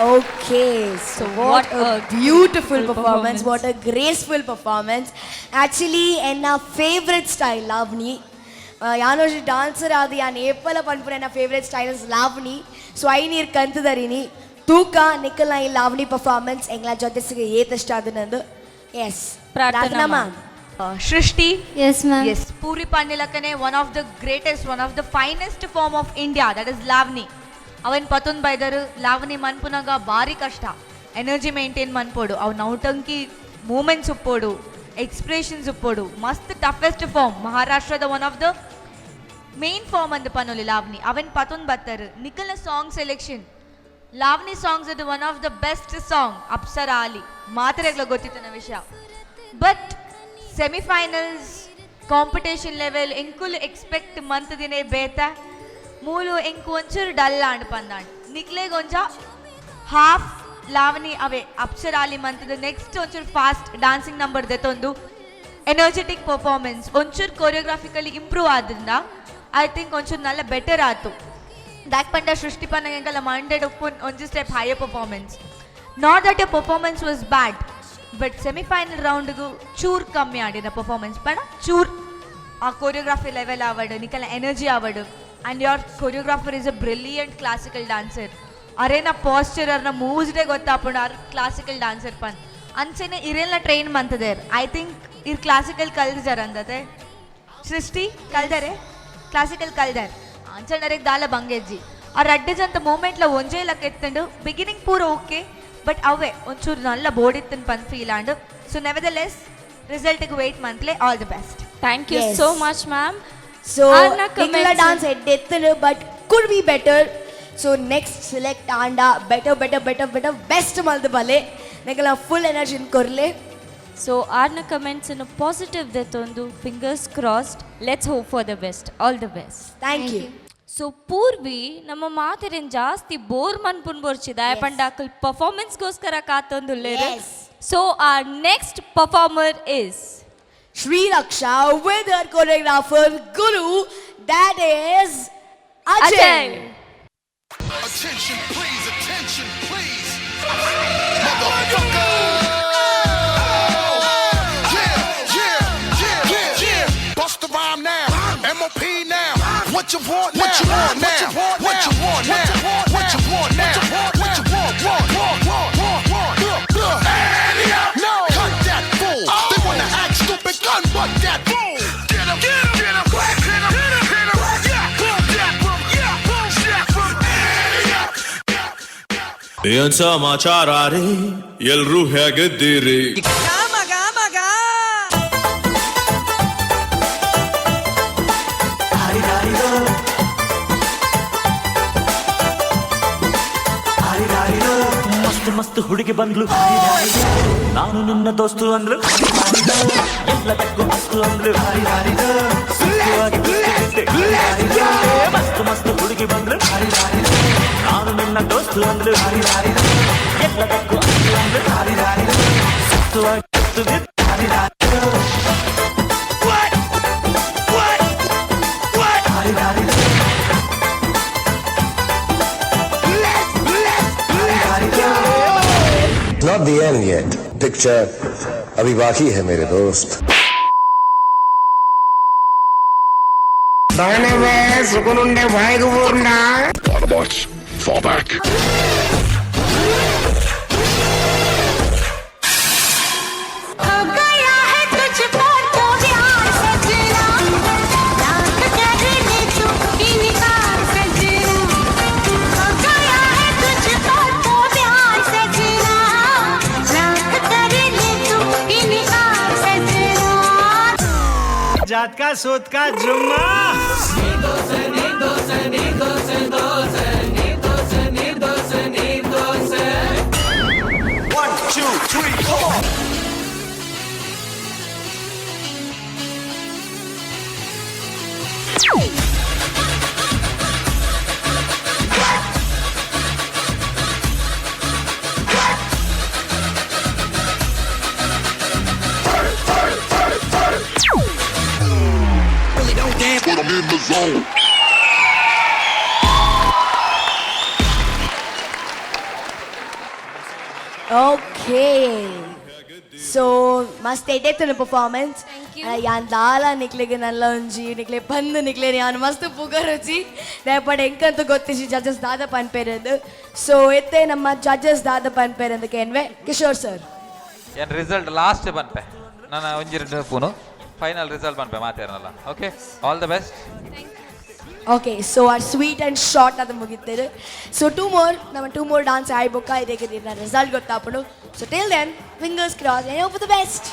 Okay, so what a beautiful performance, what a graceful performance. Actually, ಎನ್ನ ಫೇವ್ರೆಟ್ ಸ್ಟೈಲ್ ಲಾವಣಿ. ಯಾನೊಂಜಿ ಡಾನ್ಸರ್ ಆದ್ ಯಾನ್ ಏಪಲ ಪನ್ಪುನ ಎನ್ನ favourite style is Lavani. So I ನೀರ್ ಕಂತುದರಿನಿ ತೂಕ ನಿಕಲ್ನ ಈ ಲಾವಣಿ ಪರ್ಫಾರ್ಮೆನ್ಸ್ ಎಂಗ್ಲ ಜೊತೆಸಿಗೆ ಏತಷ್ಟ ಅದನ್ನಂದು. ಎಸ್. ಪ್ರಾರ್ಥನಾ ma'am. Srishti. Yes ma'am. Yes, Puri Pandilakane, one of the greatest, one of the finest form of India, that is Lavani. ಅವನ್ ಪತೊಂದು ಬೈದರು ಲಾವಣಿ ಮನ್ಪುನಾಗ ಭಾರಿ ಕಷ್ಟ. ಎನರ್ಜಿ ಮೇಂಟೈನ್ ಮನ್ಪೋಡು, ಅವು ನೌಟಂಕಿ ಮೂಮೆಂಟ್ಸ್ ಉಪ್ಪೋಡು, ಎಕ್ಸ್ಪ್ರೆಷನ್ಸ್ ಉಪ್ಪೋಡು. ಮಸ್ತ್ ಟಫೆಸ್ಟ್ ಫಾರ್ಮ್, ಮಹಾರಾಷ್ಟ್ರದ one of the main form ಅಂದ್ ಪನೊಲಿ ಲಾವಣಿ. ಅವನ್ ಪತೊಂದು ಬತ್ತರು. ನಿಖಲ್ನ ಸಾಂಗ್ ಸೆಲೆಕ್ಷನ್, ಲಾವಣಿ ಸಾಂಗ್ಸ್ ಅದು one of the best song Apsara Ali ಮಾತ್ರೆಗಳ ಗೊತ್ತಿತ್ತು ವಿಷಯ. ಬಟ್ ಸೆಮಿಫೈನಲ್ಸ್ ಕಾಂಪಿಟೇಷನ್ ಲೆವೆಲ್ ಎಂಕುಲು ಎಕ್ಸ್ಪೆಕ್ಟ್ ಮಂತ್ ದಿನೇ ಬೇತ ಮೂಲು ಎಂಕು ಒಂಚೂರು ಡಲ್ ಆಂಡ್ ಪಂದಾಂಡ್. ನಿಕ್ಲೆಗ್ ಒಂಜ ಹಾಫ್ ಲಾವಣಿ ಅವೇ ಅಪ್ಸರಾಲಿ ಮಂತದ ನೆಕ್ಸ್ಟ್ ಒಂಚೂರು ಫಾಸ್ಟ್ ಡಾನ್ಸಿಂಗ್ ನಂಬರ್ ದೆತ್ತೊಂದು ಎನರ್ಜೆಟಿಕ್ ಪರ್ಫಾರ್ಮೆನ್ಸ್ ಒಂಚೂರು ಕೊರಿಯೋಗ್ರಾಫಿಕಲಿ ಇಂಪ್ರೂವ್ ಆದ್ರಿಂದ I think ಒಂಚೂರು ನಲ್ಲ ಬೆಟರ್ ಆತು. ದಾಕ್ ಪಂಡ ಸೃಷ್ಟಿ ಪನ್ನಂಗೆಲ್ಲ ಮಂಡೆಡ್ ಉಪ್ಪು ಒಂಜಿ step higher performance. Not that your performance was bad, but semifinal ರೌಂಡ್ಗೂ ಚೂರ್ ಕಮ್ಮಿ ಆಡಿನ ಪರ್ಫಾರ್ಮೆನ್ಸ್ ಪಂಡ ಚೂರ್. ಆ ಕೊರಿಯೋಗ್ರಫಿ ಲೆವೆಲ್ ಆವಡ್, ನಿಕಲ್ನ ಎನರ್ಜಿ ಆವಡ್, and your choreographer is a brilliant classical dancer. ಅರೇನ posture ಅರ್ನ ಮೂವ್ಸ್ಡೇ ಗೊತ್ತಾಪುಂಡು ಆರ್ ಕ್ಲಾಸಿಕಲ್ ಡಾನ್ಸರ್ ಪನ್. ಅಂಚೆನೆ ಇರೆಲ್ನ ಟ್ರೈನ್ ಮಂತದೇರ್. I think ಇರ್ ಕ್ಲಾಸಿಕಲ್ ಕಲ್ದಿಜಾರ್ ಅಂದತೆ ಸೃಷ್ಟಿ ಕಲ್ದರೆ, ಕ್ಲಾಸಿಕಲ್ ಕಲ್ದಾರ್. ಅಂಚನರೆಗ್ ದಾಲ ಬಂಗೆಜ್ಜಿ ಆ ರಡ್ಡೆ ಜಂತ ಮೂಮೆಂಟ್ಲ ಒಂಜೇ ಲಕ್ಕ ಎತ್ತಂಡು. ಬಿಗಿನಿಂಗ್ ಪೂರ ಓಕೆ, ಬಟ್ ಅವೇ ಒಂಚೂರು ನಲ್ಲ ಬೋಡಿತ್ತನ್ ಪನ್ ಫೀಲ್ ಆಂಡ್. ಸೊ ನೆವರ್ದಲೆಸ್ ರಿಸಲ್ಟ್ಗೆ ವೇಟ್ ಮಂತ್ಲೆ. All the best. Thank you so much, ma'am. So ನಿಕ್ಲ dance ಎಡ್ಡೆತ್ತನು, but could be better. So next select ಆಂಡ better better better better best ಮಲ್ದ ಬಲೆ ನಿಕಲ ಫುಲ್ ಎನರ್ಜಿ ಕೊರ್ಲೆ. ಸೊ ಆರ್ನ ಕಮೆಂಟ್ಸ್ ಅನ್ನು positive ದೆತ್ತೊಂದು fingers crossed, let's hope for the best. All the best. Thank you. So Purvi, ನಮ್ಮ ಮಾತೆರೆನ್ ಜಾಸ್ತಿ bore ಮನ್ಪುನ್ ಬೋರ್ಚಿ ದಾಯ ಪಂಡ Akal ಪರ್ಫಾರ್ಮೆನ್ಸ್ಗೋಸ್ಕರ ಕಾತೊಂದುಲ್ಲೆರ್. So our next performer is Shri Raksha with her choreographer Guru, that is Ajay. Ajay. Attention, please, attention, please. Motherfucker! Yeah, yeah, yeah, yeah, yeah. Bust the rhyme now. MOP now. What you want now? What you want now? What you want now? What you want now? What you want? Want, want, want, want, want. No, cut that fool. They wanna act stupid, gun butt that fool. Get 'em, get 'em, get 'em, hit 'em, hit 'em, hit 'em. Yeah, boom, yeah, boom, yeah, boom, yeah, boom. ಏನ್ ಸಮಾಚಾರ ರೀ, ಎಲ್ರೂ ಹೇಗಿದ್ದೀರಿ? ಮಸ್ತ್ ಮಸ್ತ್ ಹುಡುಗಿ ಬಂದ್ಲು, ನಾನು ನಿನ್ನ ದೋಸ್ತು ಅಂದ್ಲು, ಎಲ್ಲದಕ್ಕೂ ಅಸ್ತು ಅಂದ್ಲು, ಸುಖವಾಗಿ ಬಿಟ್ಟೆ. ಮಸ್ತ್ ಮಸ್ತ್ ಹುಡುಗಿ ಬಂದ್ಲು, ನಾನು ನಿನ್ನ ದೋಸ್ತು ಅಂದ್ಲು, ಎಲ್ಲದಕ್ಕೂ ಅಸ್ತು ಅಂದ್ಲು, ಸುಖವಾಗಿ ಬಿಟ್ಟೆ. Not the end yet. Picture अभी बाकी है मेरे दोस्त. Autobots, fall back. हो गया है तुझको तो प्यार सजना, लाख कर ले तू इनकार सजना। हो गया है तुझको तो प्यार सजना, लाख कर ले तू इनकार सजना। जात का सोत का जुम्मा. One, two, three, four. Really don't dance, but I'm in the zone. Okay. So ಮಸ್ತ್ ಎಡ್ಡೆತ್ತನ ಪರ್ಫಾರ್ಮೆನ್ಸ್. ಯಾನ್ ದಾಲ ನಿಕ್ಲೆಗೆ ನಲ್ಲ ಒಂಜಿ ನಿಕ್ಲೆ ಬಂದು ನಿಕ್ಲೆ ಯಾನ್ ಮಸ್ತ್ ಪುಗರುಚಿ ದಯಪಾಡ ಎಂಕಂತ ಗೊತ್ತಿಸಿ ಜಡ್ಜಸ್ ದಾದ ಪನ್ಪೇರಂದು. ಸೊ ಎತ್ತೆ ನಮ್ಮ ಜಡ್ಜಸ್ ದಾದ ಪನ್ಪೇರಂದು ಕೇನ್ವೆ. ಕಿಶೋರ್ ಸರ್. ಏನ್ ರಿಸಲ್ಟ್ ಲಾಸ್ಟ್ ಪನ್ಪೆ, ನಾನು ಒಂಜಿ ಎರಡು ಪೂನು ಫೈನಲ್ ರಿಸಲ್ಟ್ ಪನ್ಪೆ ಮಾತೇರನಲ್ಲ. Okay, all the best. Okay, so are sweet and short ಅದು ಮುಗಿತೇವೆ. ಸೊ ಟೂ ಮೋರ್ ನಮ್ಮ ಟೂ ಮೋರ್ ಡಾನ್ಸ್ ಆಯ್ ಬೊಕ್ಕ ಇದಕ್ಕೆ result ಗೊತ್ತಾಪುಂಡು. So till then, fingers cross and hope the best.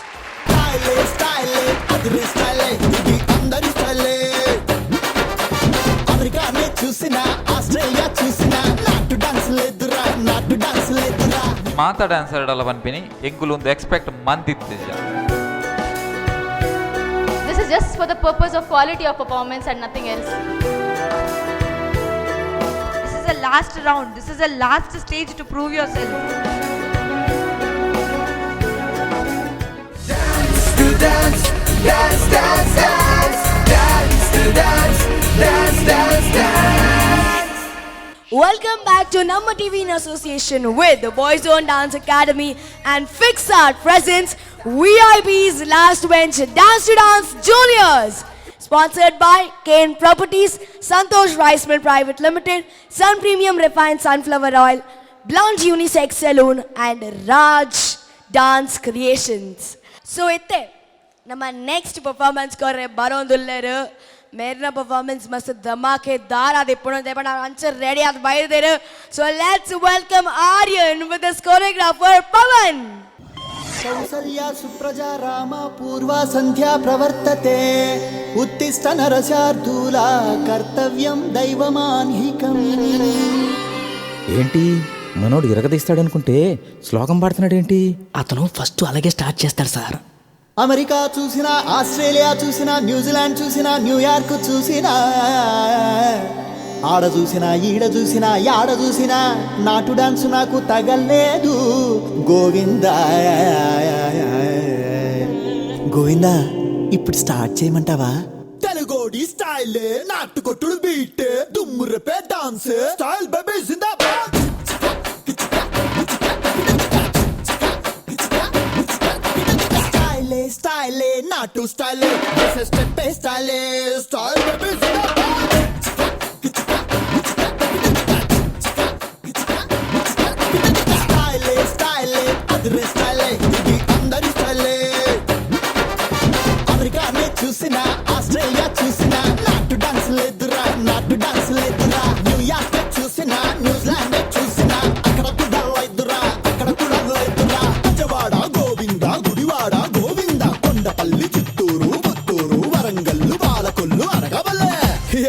స్టైలే అదిరే స్టైలే, ఇది అందరి స్టైలే. అమెరికానే చూసినా ఆస్ట్రేలియా చూసినా నాటు డాన్స్ లేదురా, నాటు డాన్స్ లేదురా. ಮಾತಾ ಡ್ಯಾನ್ಸರ್ ಡಲ ಪನ್ಪಿನಿ ಎಂಕುಲು ಒಂದು expect ಮಂದಿತ್ತಿಜ. This is just for the purpose of quality of performance and nothing else. This is a last round. This is a last stage to prove yourself. To dance, dance, dance, dance, dance to dance, dance, dance, dance. Welcome back to Namma TV in association with the Boys Own Dance Academy and Fixart presents VIP's Last Bench Dance to Dance Juniors. Sponsored by Kane Properties, Santosh Rice Mill Private Limited, Sun Premium Refined Sunflower Oil, Blonde Unisex Saloon and Raj Dance Creations. So ಇತ್ತೆ ನಮ್ಮ next performance ಕೊರ್ರೆ ಬರೋಂದುಲ್ಲೆರ್. ಮೇರ್ನ performance ಮಸ್ತ್ ಧಮಾಕೆದಾರ್ ಆದಿಪ್ಪುಂಡು ದೇಪಂಡ ಅಂಚ ready ಆದ್ ಬೈದೆರ್. So let's welcome Aryan with his choreographer Pavan. Kausalya Supraja Rama Purva Sandhya ಪ್ರವರ್ತತೆ ಉತ್ತಿಷ್ಠ ನರಶಾರ್ದೂಲ ಕರ್ತವ್ಯಂ ದೈವಮಾನ್ಹಿಕಂ. ఏంటి మనోడు ఇరగదీస్తాడనుకుంటే శ్లోకం పాడుతున్నాడు ఏంటి? అతను ఫస్ట్ అలాగే స్టార్ట్ చేస్తాడు సార్. అమెరికా చూసినా, ఆస్ట్రేలియా చూసినా, న్యూజిలాండ్ చూసినా, న్యూయార్క్ చూసినా, ఆడ చూసినా, ఈడ చూసినా, యాడ చూసినా నాటు డాన్స్ నాకు తగలేదు గోవిందా. గోవిందా, ఇప్పుడు స్టార్ట్ చేయమంటావా? తెలుగోడి స్టైల్, నాటుకొట్టుడు బీట్, దుమ్ము రేపే డాన్స్ స్టైల్, బేబీ జిందాబాద్. స్టైలే స్టైలే నాటు స్టైలే, స్టెప్ స్టైలే, స్టైల్ బేబీ జిందాబాద్. స్టైలే స్టైలే అదిరే స్టైలే, ఇది అందరి స్టైలే. అమెరికానే చూసినా, ఆస్ట్రేలియా చూసినా, నాటు డాన్స్ లేదురా, నాటు డాన్స్ లేదురా. న్యూయార్క్ చూసినా, న్యూజిలాండ్ చూసినా, అక్కడ కూడా లేదురా, అక్కడ కూడా లేదురా. గజవాడ గోవింద, గుడివాడ గోవింద, కొండపల్లి, చిత్తూరు, పుత్తూరు, వరంగల్లు, పాలకొల్లు, అరగవల్లే,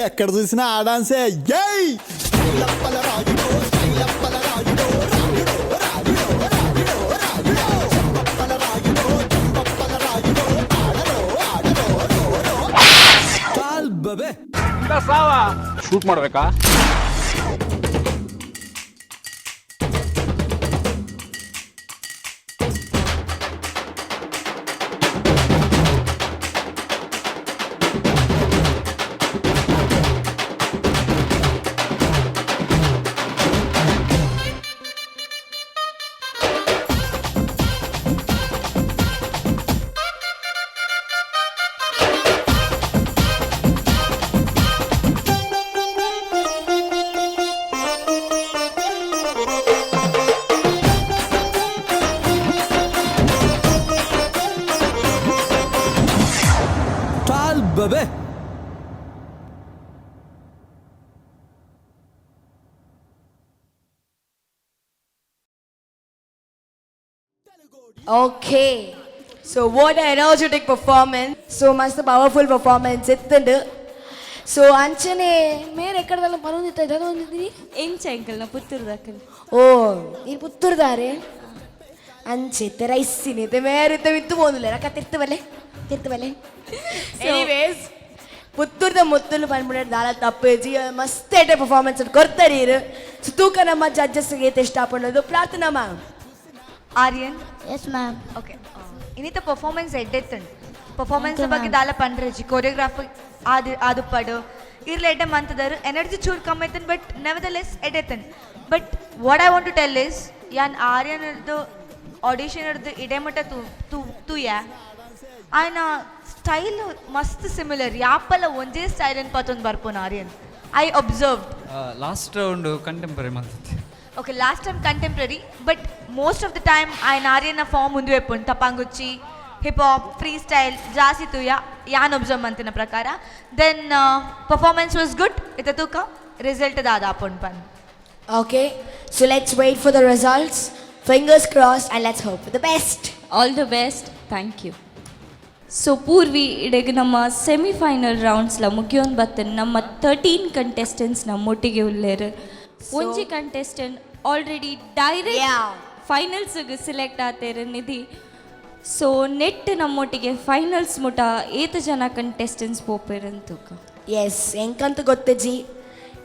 ఎక్కడ చూసినా ఆ డాన్సే. ఏయ్ స్టైలప్పల రాయుడో, స్టైలప్పల రాయుడో, రాయుడో రాయుడో రాయుడో రాయుడో, చంపప్పల రాయుడో, చంపప్పల రాయుడో, ఆడరో ఆడరో రో రో. ಸ್ಟೈಲ್ ಬಬೆ. ಶೂಟ್ ಮಾಡ್ಬೇಕಾ? ಸ್ಟೈಲ್ ಬಬೆ. Okay, so what energetic performance. So ಮಸ್ತ್ ಪವರ್ಫುಲ್ ಪರ್ಫಾರ್ಮೆನ್ಸ್ ಇತ್ತಂಡು. ಸೊ ಅಂಚನೆ ಮೇರೆ ಎಕ್ಕಡದಲ್ಲ ಪನೊಂದಿತ್ತ ಒಂದಿದ್ದೀನಿ. ಎಂಚ ಎಂಕಲ್ನ ಪುತ್ತೂರು. ಓ, ನೀನು ಪುತ್ತೂರ್ದಾರೆ? ಅಂಚೆ ರೈಸಿನಿ ಮೇರೆ ಇತ್ತು ಪೋಂದಿಲ್ಲ ರಕ್ಕ ತಿರ್ತು ಬಲ್ಲೆ ತಿರ್ತು ಬಲ್ಲೆ. ಎನಿವೇಸ್, ಪುತ್ತೂರ್ದ ಮುತ್ತುಲು ಪನ್ಪುಂಡ ದಾಲ ತಪ್ಪೇಜಿ. ಮಸ್ತ್ ಎಡ್ಡೆ ಪರ್ಫಾರ್ಮೆನ್ಸ್ ಕೊರ್ತಾರೆ. ಸೊ ತೂಕ ನಮ್ಮ ಜಡ್ಜಸ್ಗೆ ಇಷ್ಟ ಪಣ್ಣದು. ಪ್ರಾರ್ಥನಾ ma'am. Aryan. Yes ma'am. Okay, ಇನ್ನಿತ ಪರ್ಫಾರ್ಮೆನ್ಸ್ ಎಡ್ಡೆತ್ತಂಡು. ಪರ್ಫಾರ್ಮೆನ್ಸ್ ಬಗ್ಗೆ ದಾಲ ಪಂಡ್ರೆಜಿ, ಕೊರಿಯೋಗ್ರಾಫರ್ ಆದಿ ಆದುಪ್ಪಡು ಇರ್ಲ ಎಡ್ಡೆ ಮಂತದರು. ಎನರ್ಜಿ ಚೂರು ಕಮ್ಮಿ ಐತನ್, ಬಟ್ ನೆವರ್ದಲೆಸ್ ಎಡ್ಡೆತ್ತನ್. But what I want to tell is, ಯಾನ್ ಆರ್ಯನ್ ಹಿಡ್ದು ಆಡಿಷನ್ ಹಿಡ್ದು ಇಡೇ ಮಟ್ಟ ತೂ ತೂ ತೂಯ, ఆయన ಸ್ಟೈಲ್ ಮಸ್ತ್ ಸಿಮಿಲರ್. ಯಾಪಲ್ಲ ಒಂಜೇ ಸ್ಟೈಲ್ ಅನ್ ಪತ್ತೊಂದು ಬರ್ಪೋನು Aryan, I observed. Last round contemporary ಮಂತತೆ. Okay, last time contemporary, but most of the time ఆయన ಆರ್ಯನ ಫಾರ್ಮ್ ಮುಂದೆ ವೆಪ್ಪುಂಡು. ತಪಾಂಗುಚ್ಚಿ, ಹಿಪ್ ಹಾಪ್, ಫ್ರೀ ಸ್ಟೈಲ್ ಜಾಸ್ತಿ ತೂಯ ಯಾನ್ ಒಬ್ಸರ್ವ್ ಮಂತಿನ ಪ್ರಕಾರ. Then performance was good. ಇತ್ತ ತೂಕ ರಿಸಲ್ಟ್ ದಾದ ಪನ್. Okay, so let's wait for the results. Fingers crossed and let's hope for the best. All the best, thank you. So Purvi, ಇಡೆಗ್ ನಮ್ಮ semifinal ರೌಂಡ್ಸ್ಲ ಮುಗಿಯೋನ್ ಬತ್ತನ್. ನಮ್ಮ 13 contestants ನಮ್ಮೊಟ್ಟಿಗೆ ಉಲ್ಲೇರು. ಒಂಜಿ ಕಂಟೆಸ್ಟೆಂಟ್ ಆಲ್ರೆಡಿ ಡೈರೆಕ್ಟ್ ಫೈನಲ್ಸ್ಗೆ ಸೆಲೆಕ್ಟ್ ಆತೇರು, ನಿಧಿ. ಸೊ ನೆಟ್ ನಮ್ಮೊಟ್ಟಿಗೆ finals ಮುಟ ಏತ್ ಜನ ಕಂಟೆಸ್ಟೆಂಟ್ಸ್ ಪೋಪೇರಂತೂಕ. ಎಸ್, ಎಂಕಂತ ಗೊತ್ತಜ್ಜಿ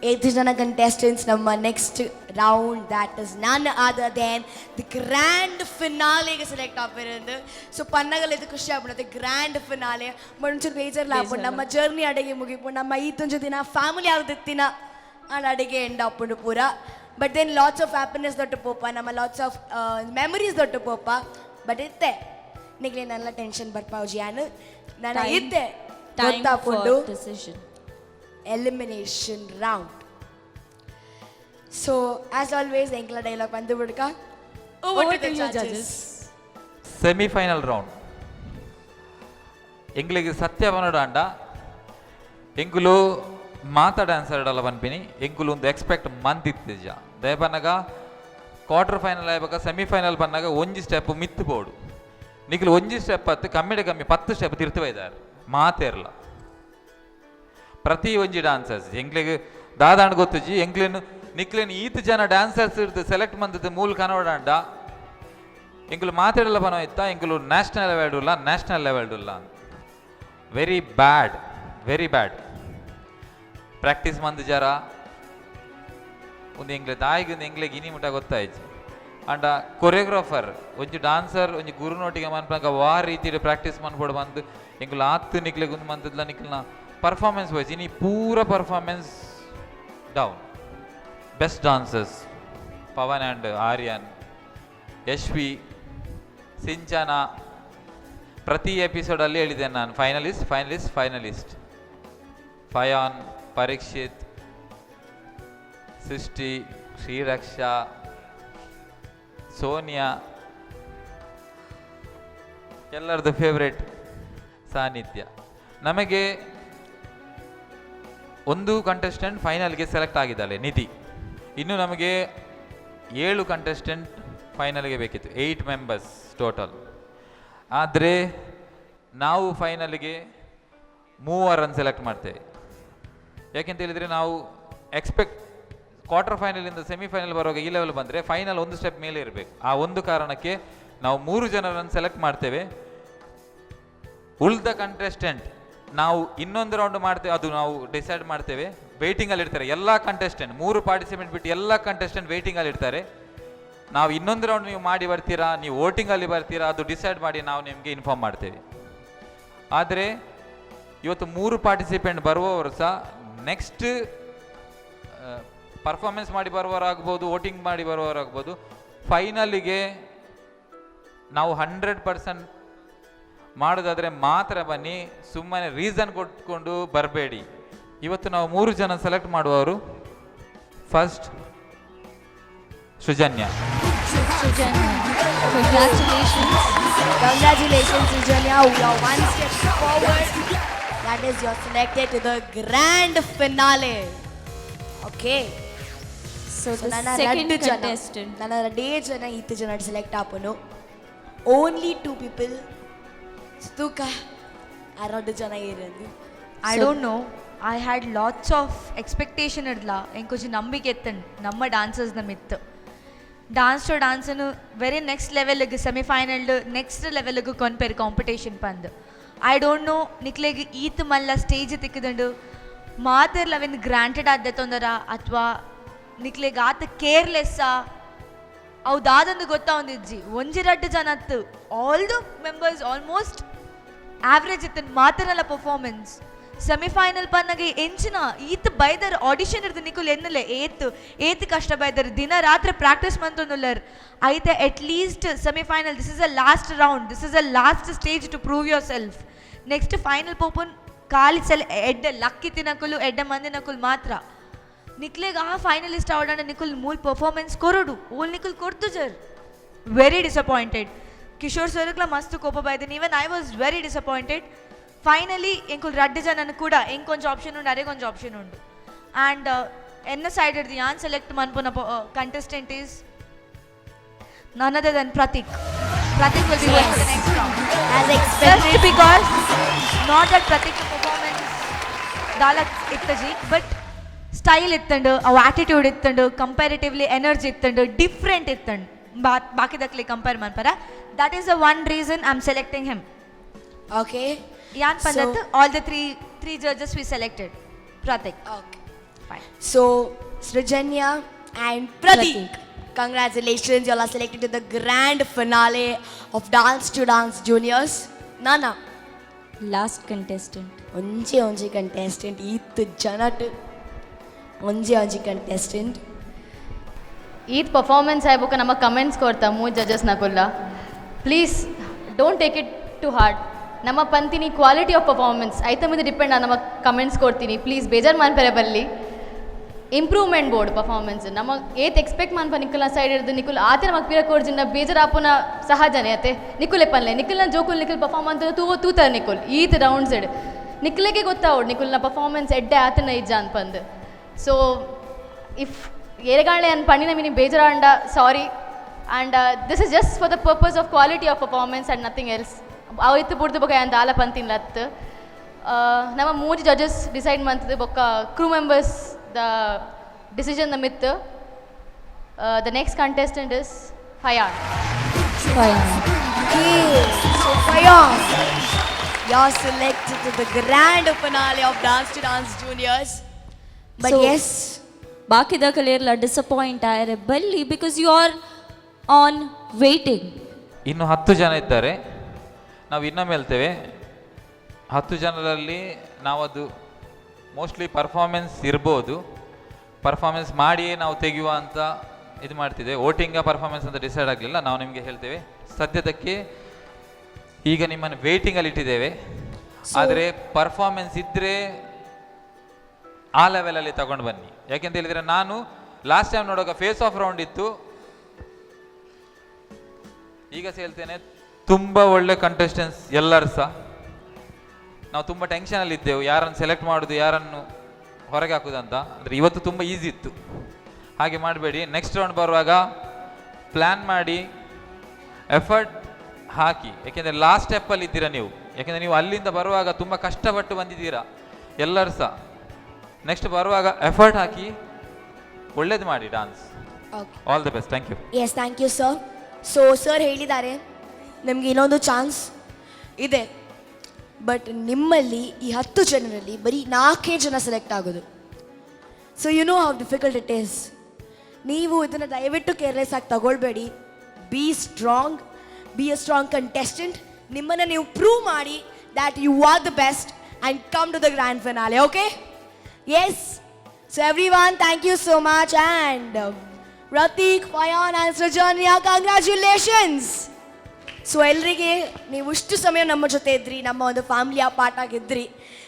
ಏತ್ ಜನ ಕಂಟೆಸ್ಟೆಂಟ್ಸ್ ನಮ್ಮ next round, that is none other than the grand ಫಿನಾಲೆಗೆ select ಆಪಿರಂದು. ಸೊ ಪನ್ನಗಲ್ ಇದು ಖುಷಿ ಆಗ್ಬಿಡುತ್ತೆ ಗ್ರ್ಯಾಂಡ್ ಫಿನಾಲೆ. ಬಟ್ ಒಂಚೂರು ಬೇಜಾರ್ಲ ಆಪುಂಡು, ನಮ್ಮ ಜರ್ನಿ ಅಡಿಗೆ ಮುಗಿಪು, ನಮ್ಮ ಈತೊಂಜು ದಿನ ಫ್ಯಾಮಿಲಿ ಆಗುತ್ತಿನ ಆಂಡ್ ಅಡಿಗೆ ಎಂಡ್ ಆಪುಂಡು ಪೂರ. But then lots of happiness ದೊಡ್ಡ ಪೋಪ, ನಮ್ಮ ಲಾಟ್ಸ್ ಆಫ್ ಮೆಮರೀಸ್ ದೊಡ್ಡ ಪೋಪ. ಬಟ್ ಇತ್ತೆ ನಿಗ್ಲೆ ನನ್ನ ಟೆನ್ಷನ್ ಬರ್ಪಾವುಜಿ. ಯಾನು ನಾನು Time. ಇತ್ತೆ Time for ಗೊತ್ತಾಪುಂಡು decision. Elimination round. So as always ಎಂಕ್ಲ ಡೈಲಾಗ್ ಬಂದು ಬುಡ್ಕ. Over to the judges. Semifinal round. ಎಂಗ್ಲಿಗೆ ಸತ್ಯ ಪನೋಡಾಂಡ ಎಂಕುಲು ಮಾತ ಡ್ಯಾನ್ಸರ್ ಇಡಲ್ಲ ಪನ್ಪಿನಿ. ಎಂಕುಲು ಒಂದು ಎಕ್ಸ್ಪೆಕ್ಟ್ ಮಂತಿತ್ತಿಜ. ದಯಪನ್ನಗ ಕ್ವಾರ್ಟರ್ ಫೈನಲ್ ಆಯ್ಬಕ ಸೆಮಿಫೈನಲ್ ಬನ್ನಾಗ ಒಂಜಿ ಸ್ಟೆಪ್ ಮಿತ್ತು ಬೋಡು. ನಿಕ್ಲು ಒಂಜಿ ಸ್ಟೆಪ್ ಹತ್ತು ಕಮ್ಮಿಡ ಕಮ್ಮಿ 10 ಸ್ಟೆಪ್ ತಿರ್ತು ಬೈದಾರೆ ಮಾತೇರ್ಲ. ಪ್ರತಿ ಒಂಜಿ ಡಾನ್ಸರ್ಸ್ ಎಂಕ್ಲಿಗೆ ದಾದಾಂಡ್ ಗೊತ್ತುಜಿ. ಎಂಕ್ಲೇನು ನಿಕ್ಲೇನು ಈತ್ ಜನ ಡ್ಯಾನ್ಸರ್ಸ್ ಇರ್ದು ಸೆಲೆಕ್ಟ್ ಮಂದದ್ದು ಮೂಲ ಕನ್ನಡ ಎಂಕುಲು ಮಾತಾಡಲ್ಲ ಪನೋ ಇತ್ತ. ಎಂಕುಲು ನ್ಯಾಷನಲ್ ಲೆವೆಲ್ ಉಲ್ಲ, ನ್ಯಾಷನಲ್ ಲೆವೆಲ್ ಉಲ್ಲ. Very bad, very bad practice ಮಂದು ಜರ ಒಂದು ಎಂಗ್ಲೆ ದಾಯಿಗೆ ಒಂದು ಎಂಗ್ಲೆಗ್ ಇನಿ ಮುಟ ಗೊತ್ತಾಯ್ತು. ಅಂಡ ಕೊರಿಯೋಗ್ರಾಫರ್ ಒಂಜಿ ಡಾನ್ಸರ್ ಒಂಜಿ ಗುರುನೋಟಿಗೆ ಮನ್ಪಂಗ ವಾ ರೀತಿಡ್ ಪ್ರಾಕ್ಟೀಸ್ ಮನ್ಪೊಡು ಬಂದು ಎಂಕುಲು ಆತ್ ನಿಕ್ಲೆಗ್ ಉಂದು ಮಂತದ್ಲ. ನಿಕ್ಲ್ನ ಪರ್ಫಾರ್ಮೆನ್ಸ್ ವೈಸ್ ಇನಿ ಪೂರ performance down. Best dancers Pavan and Aryan, Yashvi, Sinchana. ಪ್ರತಿ ಎಪಿಸೋಡಲ್ಲಿ ಹೇಳಿದ್ದೇನೆ ನಾನು, ಫೈನಲಿಸ್ಟ್, ಫೈನಲಿಸ್ಟ್, ಫೈನಲಿಸ್ಟ್. ಫಯಾನ್, ಪರೀಕ್ಷಿತ್, ಸೃಷ್ಟಿ, ಶ್ರೀರಕ್ಷಾ, ಸೋನಿಯಾ, ಎಲ್ಲರದ್ದು ಫೇವ್ರೆಟ್ ಸಾನ್ನಿಧ್ಯ. ನಮಗೆ ಒಂದು ಕಂಟೆಸ್ಟೆಂಟ್ ಫೈನಲ್ಗೆ ಸೆಲೆಕ್ಟ್ ಆಗಿದ್ದಾಳೆ, ನಿಧಿ. ಇನ್ನು ನಮಗೆ ಏಳು ಕಂಟೆಸ್ಟೆಂಟ್ ಫೈನಲ್ಗೆ ಬೇಕಿತ್ತು, 8 ಮೆಂಬರ್ಸ್ ಟೋಟಲ್. ಆದರೆ ನಾವು ಫೈನಲ್ಗೆ ಮೂವರನ್ನು ಸೆಲೆಕ್ಟ್ ಮಾಡ್ತೇವೆ. ಯಾಕೆಂತ ಹೇಳಿದರೆ ನಾವು ಎಕ್ಸ್ಪೆಕ್ಟ್ ಕ್ವಾರ್ಟರ್ ಫೈನಲಿಂದ ಸೆಮಿಫೈನಲ್ ಬರುವಾಗ ಈ ಲೆವೆಲ್ ಬಂದರೆ ಫೈನಲ್ ಒಂದು ಸ್ಟೆಪ್ ಮೇಲೆ ಇರಬೇಕು. ಆ ಒಂದು ಕಾರಣಕ್ಕೆ ನಾವು ಮೂರು ಜನರನ್ನು ಸೆಲೆಕ್ಟ್ ಮಾಡ್ತೇವೆ. ಉಳಿದ ಕಂಟೆಸ್ಟೆಂಟ್ ನಾವು ಇನ್ನೊಂದು ರೌಂಡ್ ಮಾಡ್ತೇವೆ, ಅದು ನಾವು ಡಿಸೈಡ್ ಮಾಡ್ತೇವೆ. ವೇಟಿಂಗಲ್ಲಿ ಇರ್ತಾರೆ ಎಲ್ಲ ಕಂಟೆಸ್ಟೆಂಟ್, ಮೂರು ಪಾರ್ಟಿಸಿಪೆಂಟ್ ಬಿಟ್ಟು ಎಲ್ಲ ಕಂಟೆಸ್ಟೆಂಟ್ ವೇಟಿಂಗಲ್ಲಿ ಇರ್ತಾರೆ. ನಾವು ಇನ್ನೊಂದು ರೌಂಡ್ ನೀವು ಮಾಡಿ ಬರ್ತೀರಾ, ನೀವು ವೋಟಿಂಗಲ್ಲಿ ಬರ್ತೀರಾ, ಅದು ಡಿಸೈಡ್ ಮಾಡಿ ನಾವು ನಿಮಗೆ ಇನ್ಫಾರ್ಮ್ ಮಾಡ್ತೇವೆ. ಆದರೆ ಇವತ್ತು ಮೂರು ಪಾರ್ಟಿಸಿಪೆಂಟ್ ಬರುವವರು ಸಹ ನೆಕ್ಸ್ಟ್ ಪರ್ಫಾರ್ಮೆನ್ಸ್ ಮಾಡಿ ಬರುವವರಾಗ್ಬೋದು, ವೋಟಿಂಗ್ ಮಾಡಿ ಬರುವವರಾಗ್ಬೋದು. ಫೈನಲಿಗೆ ನಾವು 100% ಮಾಡೋದಾದರೆ ಮಾತ್ರ ಬನ್ನಿ, ಸುಮ್ಮನೆ ರೀಸನ್ ಕೊಟ್ಕೊಂಡು ಬರಬೇಡಿ. ಇವತ್ತು ನಾವು ಮೂರು ಜನ ಸೆಲೆಕ್ಟ್ ಮಾಡುವವರು first Srujanya. Congratulations. Congratulations, Srujanya. You are one step forward. That is, you're selected to the grand finale. Okay. So the ನನ್ನ second ರಡ್ಡು ಜನ contestant. ನನ್ನ ರಡ್ಡೇ ಜನ ಈತ್ ಜನ ಸೆಲೆಕ್ಟ್ ಆಪನು. ಓನ್ಲಿ ಟೂ ಪೀಪಲ್ ತೂಕ ಆ ರಡ್ಡು ಜನ ಇರೋದು. I don't know, I had lots of expectation ಇಡ್ಲ. ಎಂಕೊಂಚ ನಂಬಿಕೆ ಎತ್ತಂಡ್ ನಮ್ಮ ಡಾನ್ಸರ್ಸ್ನ ಮಿತ್ತು. ಡಾನ್ಸ್ ಟು ಡಾನ್ಸನು ವೆರಿ ನೆಕ್ಸ್ಟ್ ಲೆವೆಲ್ಗೆ, ಸೆಮಿಫೈನಲ್ ನೆಕ್ಸ್ಟ್ ಲೆವೆಲ್ಗೆ ಕೊನ್ಪೇರು ಕಾಂಪಿಟೇಷನ್ ಪಂದ್. I don't know ನಿಕ್ಲೆಗ್ ಈತ್ ಮಲ್ಲ ಸ್ಟೇಜ್ ತಿಕ್ಕದಂಡು ಮಾತಿರ್ಲ ಅವೆನ್ ಗ್ರಾಂಟೆಡ್ ಆದ ತೊಂದರ ಅಥವಾ ನಿಕ್ಲೆಗ್ ಆತ ಕೇರ್ಲೆಸ್ಸಾ, ಅವು ದಾದೊಂದು ಗೊತ್ತಾವೊಂದಿಜ್ಜಿ. ಒಂಜಿ ರಡ್ಡು ಜನ ಅತ್ತು, all the members almost average ಇತ್ತು ಮಾತನಲ್ಲ ಪರ್ಫಾರ್ಮೆನ್ಸ್. ಸೆಮಿಫೈನಲ್ ಪನ್ನಗೆ ಎಂಚಿನ ಈತ್ ಬೈದರ್ ಆಡಿಷನ್ ಇರ್ದು ನಿಕುಲ್ ಎನ್ನಲೆ ಏತ್ ಏತ್ ಕಷ್ಟ ಬೈದರ್, ದಿನ ರಾತ್ರಿ ಪ್ರಾಕ್ಟೀಸ್ ಮಂತೊಂದುಲ್ಲರ್. ಐತೆ at least semifinal, this is a last round, this is a last stage to prove yourself. Next final ಪೋಪುನ್ ಖಾಲಿ ಸೆಲ್ ಎಡ್ಡೆ ಲಕ್ಕಿ ತಿನಕುಲು ಎಡ್ಡೆ ಮಂದಿನಕುಲು ಮಾತ್ರ. ನಿಕ್ಲೆಗ್ ಆ ಫೈನಲಿಸ್ಟ್ ಆವಡಂಡ ನಿಕುಲ್ ಮೂಲ್ ಪರ್ಫಾರ್ಮೆನ್ಸ್ ಕೊರಡು ಓಲ್ ನಿಕುಲ್ ಕೊಡ್ತು ಜರ್. Very disappointed. Kishore ಸರ್ಗ್ಲ ಮಸ್ತ್ ಕೋಪ ಬೈದಿನಿ. Even I was very disappointed. Finally ಎಂಕುಲ್ ರಡ್ಡು ಜನನು ಕೂಡ ಎಂಕೊಂಚ ಆಪ್ಷನ್ ಉಂಡು, ಅರೆ ಕೊಂಚ ಆಪ್ಷನ್ ಉಂಡು. ಆ್ಯಂಡ್ ಎನ್ನ ಸೈಡ್ ಹಿಡ್ದು ಯಾನ್ select ಮನ್ಪುನ contestant is none other than Prateek. Prateek will be going for the next round. As expected. Just because, not that Prateek performance ದಾಲ ಇತ್ತಜಿ, ಬಟ್ ಸ್ಟೈಲ್ ಇತ್ತಂಡು, ಅವು ಆಟಿಟ್ಯೂಡ್ ಇತ್ತಂಡು, ಕಂಪ್ಯಾರಿಟಿವ್ಲಿ ಎನರ್ಜಿ ಇತ್ತಂಡು, different ಇತ್ತಂಡು ಬಾಕಿದಕ್ಲಿ ಕಂಪೇರ್ ಮನ್ಪರ. That is the one reason I am selecting him. Okay. ಯಾನ್ ಪಂದತ್ all the three judges we selected Prateek. Okay. Fine. So, Srujanya and Pratik. Congratulations, you all are selected to the grand finale of Dance to Dance Juniors. Nana. Last contestant. ಒಂಜಿ ಒಂಜಿ contestant ಈತ್ ಜನಟ್ ಒಂಜಿ ಒಂಜಿ contestant. ಈತ್ performance ಆಯ್ಬೊಕ ನಮ್ಮ comments ಕೊಡ್ತಾ ಮೂರು judges ನಕುಲ್ಲ. Please don't take it to heart. ನಮ್ಮ ಪಂತಿನಿ quality of performance ಐತ ಮಿದ್ದು ಡಿಪೆಂಡ್ ನಮ್ಮ ಕಮೆಂಟ್ಸ್ ಕೊಡ್ತೀನಿ. ಪ್ಲೀಸ್ ಬೇಜಾರು ಮನ್ಪೆರೆ ಬಲ್ಲಿ. Improvement board performance ನಮ್ಮ ಏತ್ ಎಕ್ಸ್ಪೆಕ್ಟ್ ಮನ್ಪ ನಿಕ್ಕುಲ್ನ ಸೈಡ್ ಹಿಡ್ದು ನಿಕುಲ್ ಆತೆ ನಮಕ್ ಪಿರ ಕೊರ್ಜಿಂಡ ಬೇಜಾರು ಆಪುನ ಸಹಜನೆ ಅತೆ. ನಿಕುಲೆ ಪನ್ಲೆ ನಿಕುಲ್ನ ಜೋಕುಲ್ ನಿಕುಲ್ ಪರ್ಫಾರ್ಮ್ ಅಂತ ತೂ ತೂತಾರ ನಿಕುಲ್ ಈತ್ ರೌಂಡ್ಸ್ ಇಡ್ ನಿಕ್ಲೆಗೆ ಗೊತ್ತಾವಡ್ ನಿಕುಲ್ನ ಪರ್ಫಾರ್ಮೆನ್ಸ್ ಎಡ್ಡೆ ಆತನ ಇಜ್ಜ ಅನ್ಪಂದು. ಸೊ if ಏರೆಗಾಳೆ ಅನ್ ಪಣ್ಣಿನ ಮಿನಿ ಬೇಜಾರಾಂಡ sorry. And this is just for the purpose of quality of performance and nothing else. ಅವು ಇತ್ತು ಬುಡ್ದು ಬೊಕ ಯಾನ್ ದಾಲ ಪಂತಿನ್ಲತ್ ನಮ್ಮ ಮೂಜಿ ಜಡ್ಜಸ್ ಡಿಸೈಡ್ ಮಂತದ್ದು ಬೊಕ್ಕ crew members the decision the ಮಿತ್. The next contestant is Fayan. Okay, so Fayan, you're selected to the grand finale of Dance to Dance Juniors. But So, yes, ಬಾಕಿದಕಲೇರ್ಲ disappoint ಆಯರೆ ಬಲ್ಲಿ because you are on waiting. ಇನ್ನು 10 ಜನ ಇದ್ದಾರೆ, ನಾವು ಇನ್ನೊಮ್ಮೆ ಹೇಳ್ತೇವೆ. 10 ಜನರಲ್ಲಿ ನಾವದು mostly performance ಇರ್ಬೋದು, ಪರ್ಫಾರ್ಮೆನ್ಸ್ ಮಾಡಿಯೇ ನಾವು ತೆಗೆಯುವ ಅಂತ ಇದು ಮಾಡ್ತಿದ್ದೇವೆ. ವೋಟಿಂಗ ಪರ್ಫಾರ್ಮೆನ್ಸ್ ಅಂತ ಡಿಸೈಡ್ ಆಗಲಿಲ್ಲ, ನಾವು ನಿಮಗೆ ಹೇಳ್ತೇವೆ. ಸದ್ಯದಕ್ಕೆ ಈಗ ನಿಮ್ಮನ್ನು ವೇಟಿಂಗಲ್ಲಿ ಇಟ್ಟಿದ್ದೇವೆ. ಆದರೆ ಪರ್ಫಾರ್ಮೆನ್ಸ್ ಇದ್ದರೆ ಆ ಲೆವೆಲಲ್ಲಿ ತಗೊಂಡು ಬನ್ನಿ. ಯಾಕೆಂತ ಹೇಳಿದರೆ ನಾನು ಲಾಸ್ಟ್ ಟೈಮ್ ನೋಡುವಾಗ face of round ಇತ್ತು. ಈಗ ಸಹ ಹೇಳ್ತೇನೆ, ತುಂಬ ಒಳ್ಳೆ ಕಂಟೆಸ್ಟೆಂಟ್ಸ್ ಎಲ್ಲರೂ ಸಹ. ನಾವು ತುಂಬ ಟೆನ್ಷನಲ್ಲಿ ಇದ್ದೆವು, ಯಾರನ್ನು ಸೆಲೆಕ್ಟ್ ಮಾಡೋದು ಯಾರನ್ನು ಹೊರಗೆ ಹಾಕುದಂತ. ಅಂದರೆ ಇವತ್ತು ತುಂಬ ಈಸಿ ಇತ್ತು, ಹಾಗೆ ಮಾಡಬೇಡಿ. ನೆಕ್ಸ್ಟ್ ರೌಂಡ್ ಬರುವಾಗ ಪ್ಲ್ಯಾನ್ ಮಾಡಿ ಎಫರ್ಟ್ ಹಾಕಿ. ಯಾಕೆಂದರೆ ಲಾಸ್ಟ್ ಸ್ಟೆಪ್ಪಲ್ಲಿ ಇದ್ದೀರಾ ನೀವು. ಯಾಕೆಂದರೆ ನೀವು ಅಲ್ಲಿಂದ ಬರುವಾಗ ತುಂಬ ಕಷ್ಟಪಟ್ಟು ಬಂದಿದ್ದೀರಾ ಎಲ್ಲರೂ ಸಹ. ನೆಕ್ಸ್ಟ್ ಬರುವಾಗ ಎಫರ್ಟ್ ಹಾಕಿ ಒಳ್ಳೇದು ಮಾಡಿ dance. All the best, thank you. Yes, thank you sir. So sir ಹೇಳಿದ್ದಾರೆ ನಿಮಗೆ ಇನ್ನೊಂದು ಚಾನ್ಸ್ ಇದೆ. ಬಟ್ ನಿಮ್ಮಲ್ಲಿ ಈ 10 ಜನರಲ್ಲಿ ಬರೀ 4 ಜನ ಸೆಲೆಕ್ಟ್ ಆಗೋದು. So you know how difficult it is. ನೀವು ಇದನ್ನು ದಯವಿಟ್ಟು ಕೇರ್ಲೆಸ್ ಆಗಿ ತಗೊಳ್ಬೇಡಿ. Be strong, be a strong contestant. ನಿಮ್ಮನ್ನು ನೀವು ಪ್ರೂವ್ ಮಾಡಿ that you are the best and come to the grand finale. Okay, yes. So everyone, thank you so much. And Prateek, Fayan and Srujanya, congratulations. So ಎಲ್ರಿಗೆ ನೀವು ಇಷ್ಟು ಸಮಯ ನಮ್ಮ ಜೊತೆ ಇದ್ರಿ, ನಮ್ಮ ಒಂದು ಫ್ಯಾಮಿಲಿಯ ಪಾರ್ಟ್ ಆಗಿದ್ರಿ.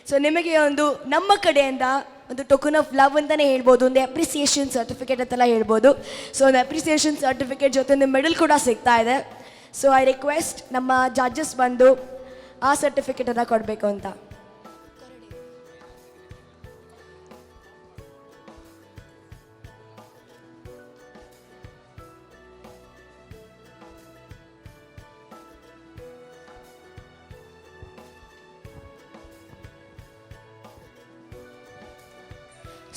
ಸೊ ನಿಮಗೆ ಒಂದು ನಮ್ಮ ಕಡೆಯಿಂದ ಒಂದು token of love ಅಂತಲೇ ಹೇಳ್ಬೋದು, ಒಂದು ಅಪ್ರಿಸಿಯೇಷನ್ ಸರ್ಟಿಫಿಕೇಟ್ ಅಂತೆಲ್ಲ ಹೇಳ್ಬೋದು. ಸೊ ಒಂದು ಅಪ್ರಿಸಿಯೇಷನ್ ಸರ್ಟಿಫಿಕೇಟ್ ಜೊತೆ ಒಂದು ಮೆಡಲ್ ಕೂಡ ಸಿಗ್ತಾ ಇದೆ. So I request ನಮ್ಮ ಜಡ್ಜಸ್ ಬಂದು ಆ ಸರ್ಟಿಫಿಕೇಟನ್ನು ಕೊಡಬೇಕು ಅಂತ.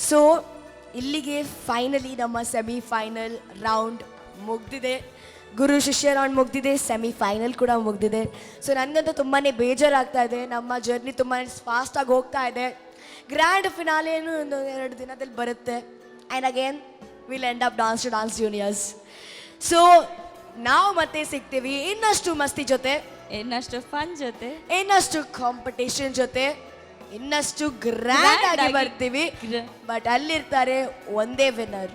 ಸೊ ಇಲ್ಲಿಗೆ ಫೈನಲಿ ನಮ್ಮ ಸೆಮಿಫೈನಲ್ ರೌಂಡ್ ಮುಗ್ದಿದೆ. ಗುರು ಶಿಷ್ಯ ರೌಂಡ್ ಮುಗ್ದಿದೆ, ಸೆಮಿಫೈನಲ್ ಕೂಡ ಮುಗ್ದಿದೆ. ಸೊ ನನಗಂತೂ ತುಂಬಾ ಬೇಜಾರಾಗ್ತಾ ಇದೆ, ನಮ್ಮ ಜರ್ನಿ ತುಂಬಾ ಫಾಸ್ಟಾಗಿ ಹೋಗ್ತಾ ಇದೆ. ಗ್ರ್ಯಾಂಡ್ ಫಿನಾಲೇನು ಒಂದು 2 ದಿನದಲ್ಲಿ ಬರುತ್ತೆ. And again will end up dance to dance juniors. So ನಾವು ಮತ್ತೆ ಸಿಗ್ತೀವಿ ಇನ್ನಷ್ಟು ಮಸ್ತಿ ಜೊತೆ, ಇನ್ನಷ್ಟು ಫನ್ ಜೊತೆ, ಇನ್ನಷ್ಟು ಕಾಂಪಿಟೇಷನ್ ಜೊತೆ, ಇನ್ನಷ್ಟು ಗ್ರ್ಯಾಂಡ್ ಆಗಿ ಬರ್ತೀವಿ. ಬಟ್ ಅಲ್ಲಿರ್ತಾರೆ ಒಂದೇ winner,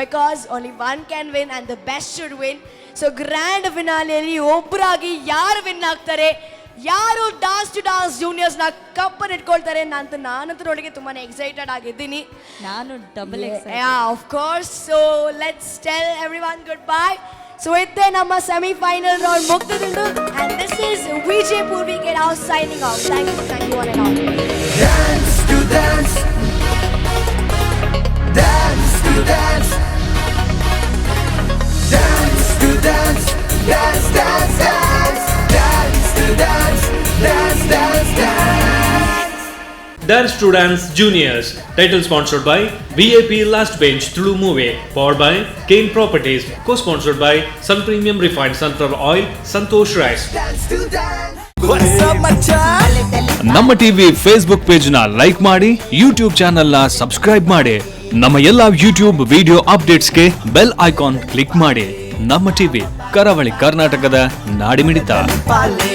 because only one can win and the best should win. So grand ಫಿನಾಲೆಯಲ್ಲಿ ಒಬ್ಬರಾಗಿ ಯಾರು ವಿನ್ ಆಗ್ತಾರೆ, ಯಾರು dance to dance ಜೂನಿಯರ್ಸ್ನ ಕಪ್ಪನ್ನು ಇಟ್ಕೊಳ್ತಾರೆ ನಾನಂತೂ ನೋಡಲಿಕ್ಕೆ ತುಂಬಾ ಎಕ್ಸೈಟೆಡ್ ಆಗಿದ್ದೀನಿ. ನಾನು double of course. So let's tell everyone goodbye. So ಇದ್ದೇ ನಮ್ಮ ಸೆಮಿಫೈನಲ್ ರೌಂಡ್ ಮುಗ್ದಿದ್ದು. And this is Vijay Purvi K Rao signing off. Thank you, thank you one and all. Dance to dance, dance to dance, dance to dance, dance, dance, dance, dance to dance, dance, dance, dance. Dance to Dance Juniors, title sponsored by VIP Last Bench Tulu Movie, powered by Kane Properties, co-sponsored by Sun Premium Refined Sunflower Oil, Santosh Rice. ನಮ್ಮ TV Facebook page ನ like ಮಾಡಿ, YouTube channel ನ subscribe ಮಾಡಿ, ನಮ್ಮ ಎಲ್ಲಾ YouTube video ಅಪ್ಡೇಟ್ಸ್ಗೆ bell icon click ಮಾಡಿ. Namma TV, ಕರಾವಳಿ ಕರ್ನಾಟಕದ ನಾಡಿಮಿಡಿತ. ಪಾಲೆ.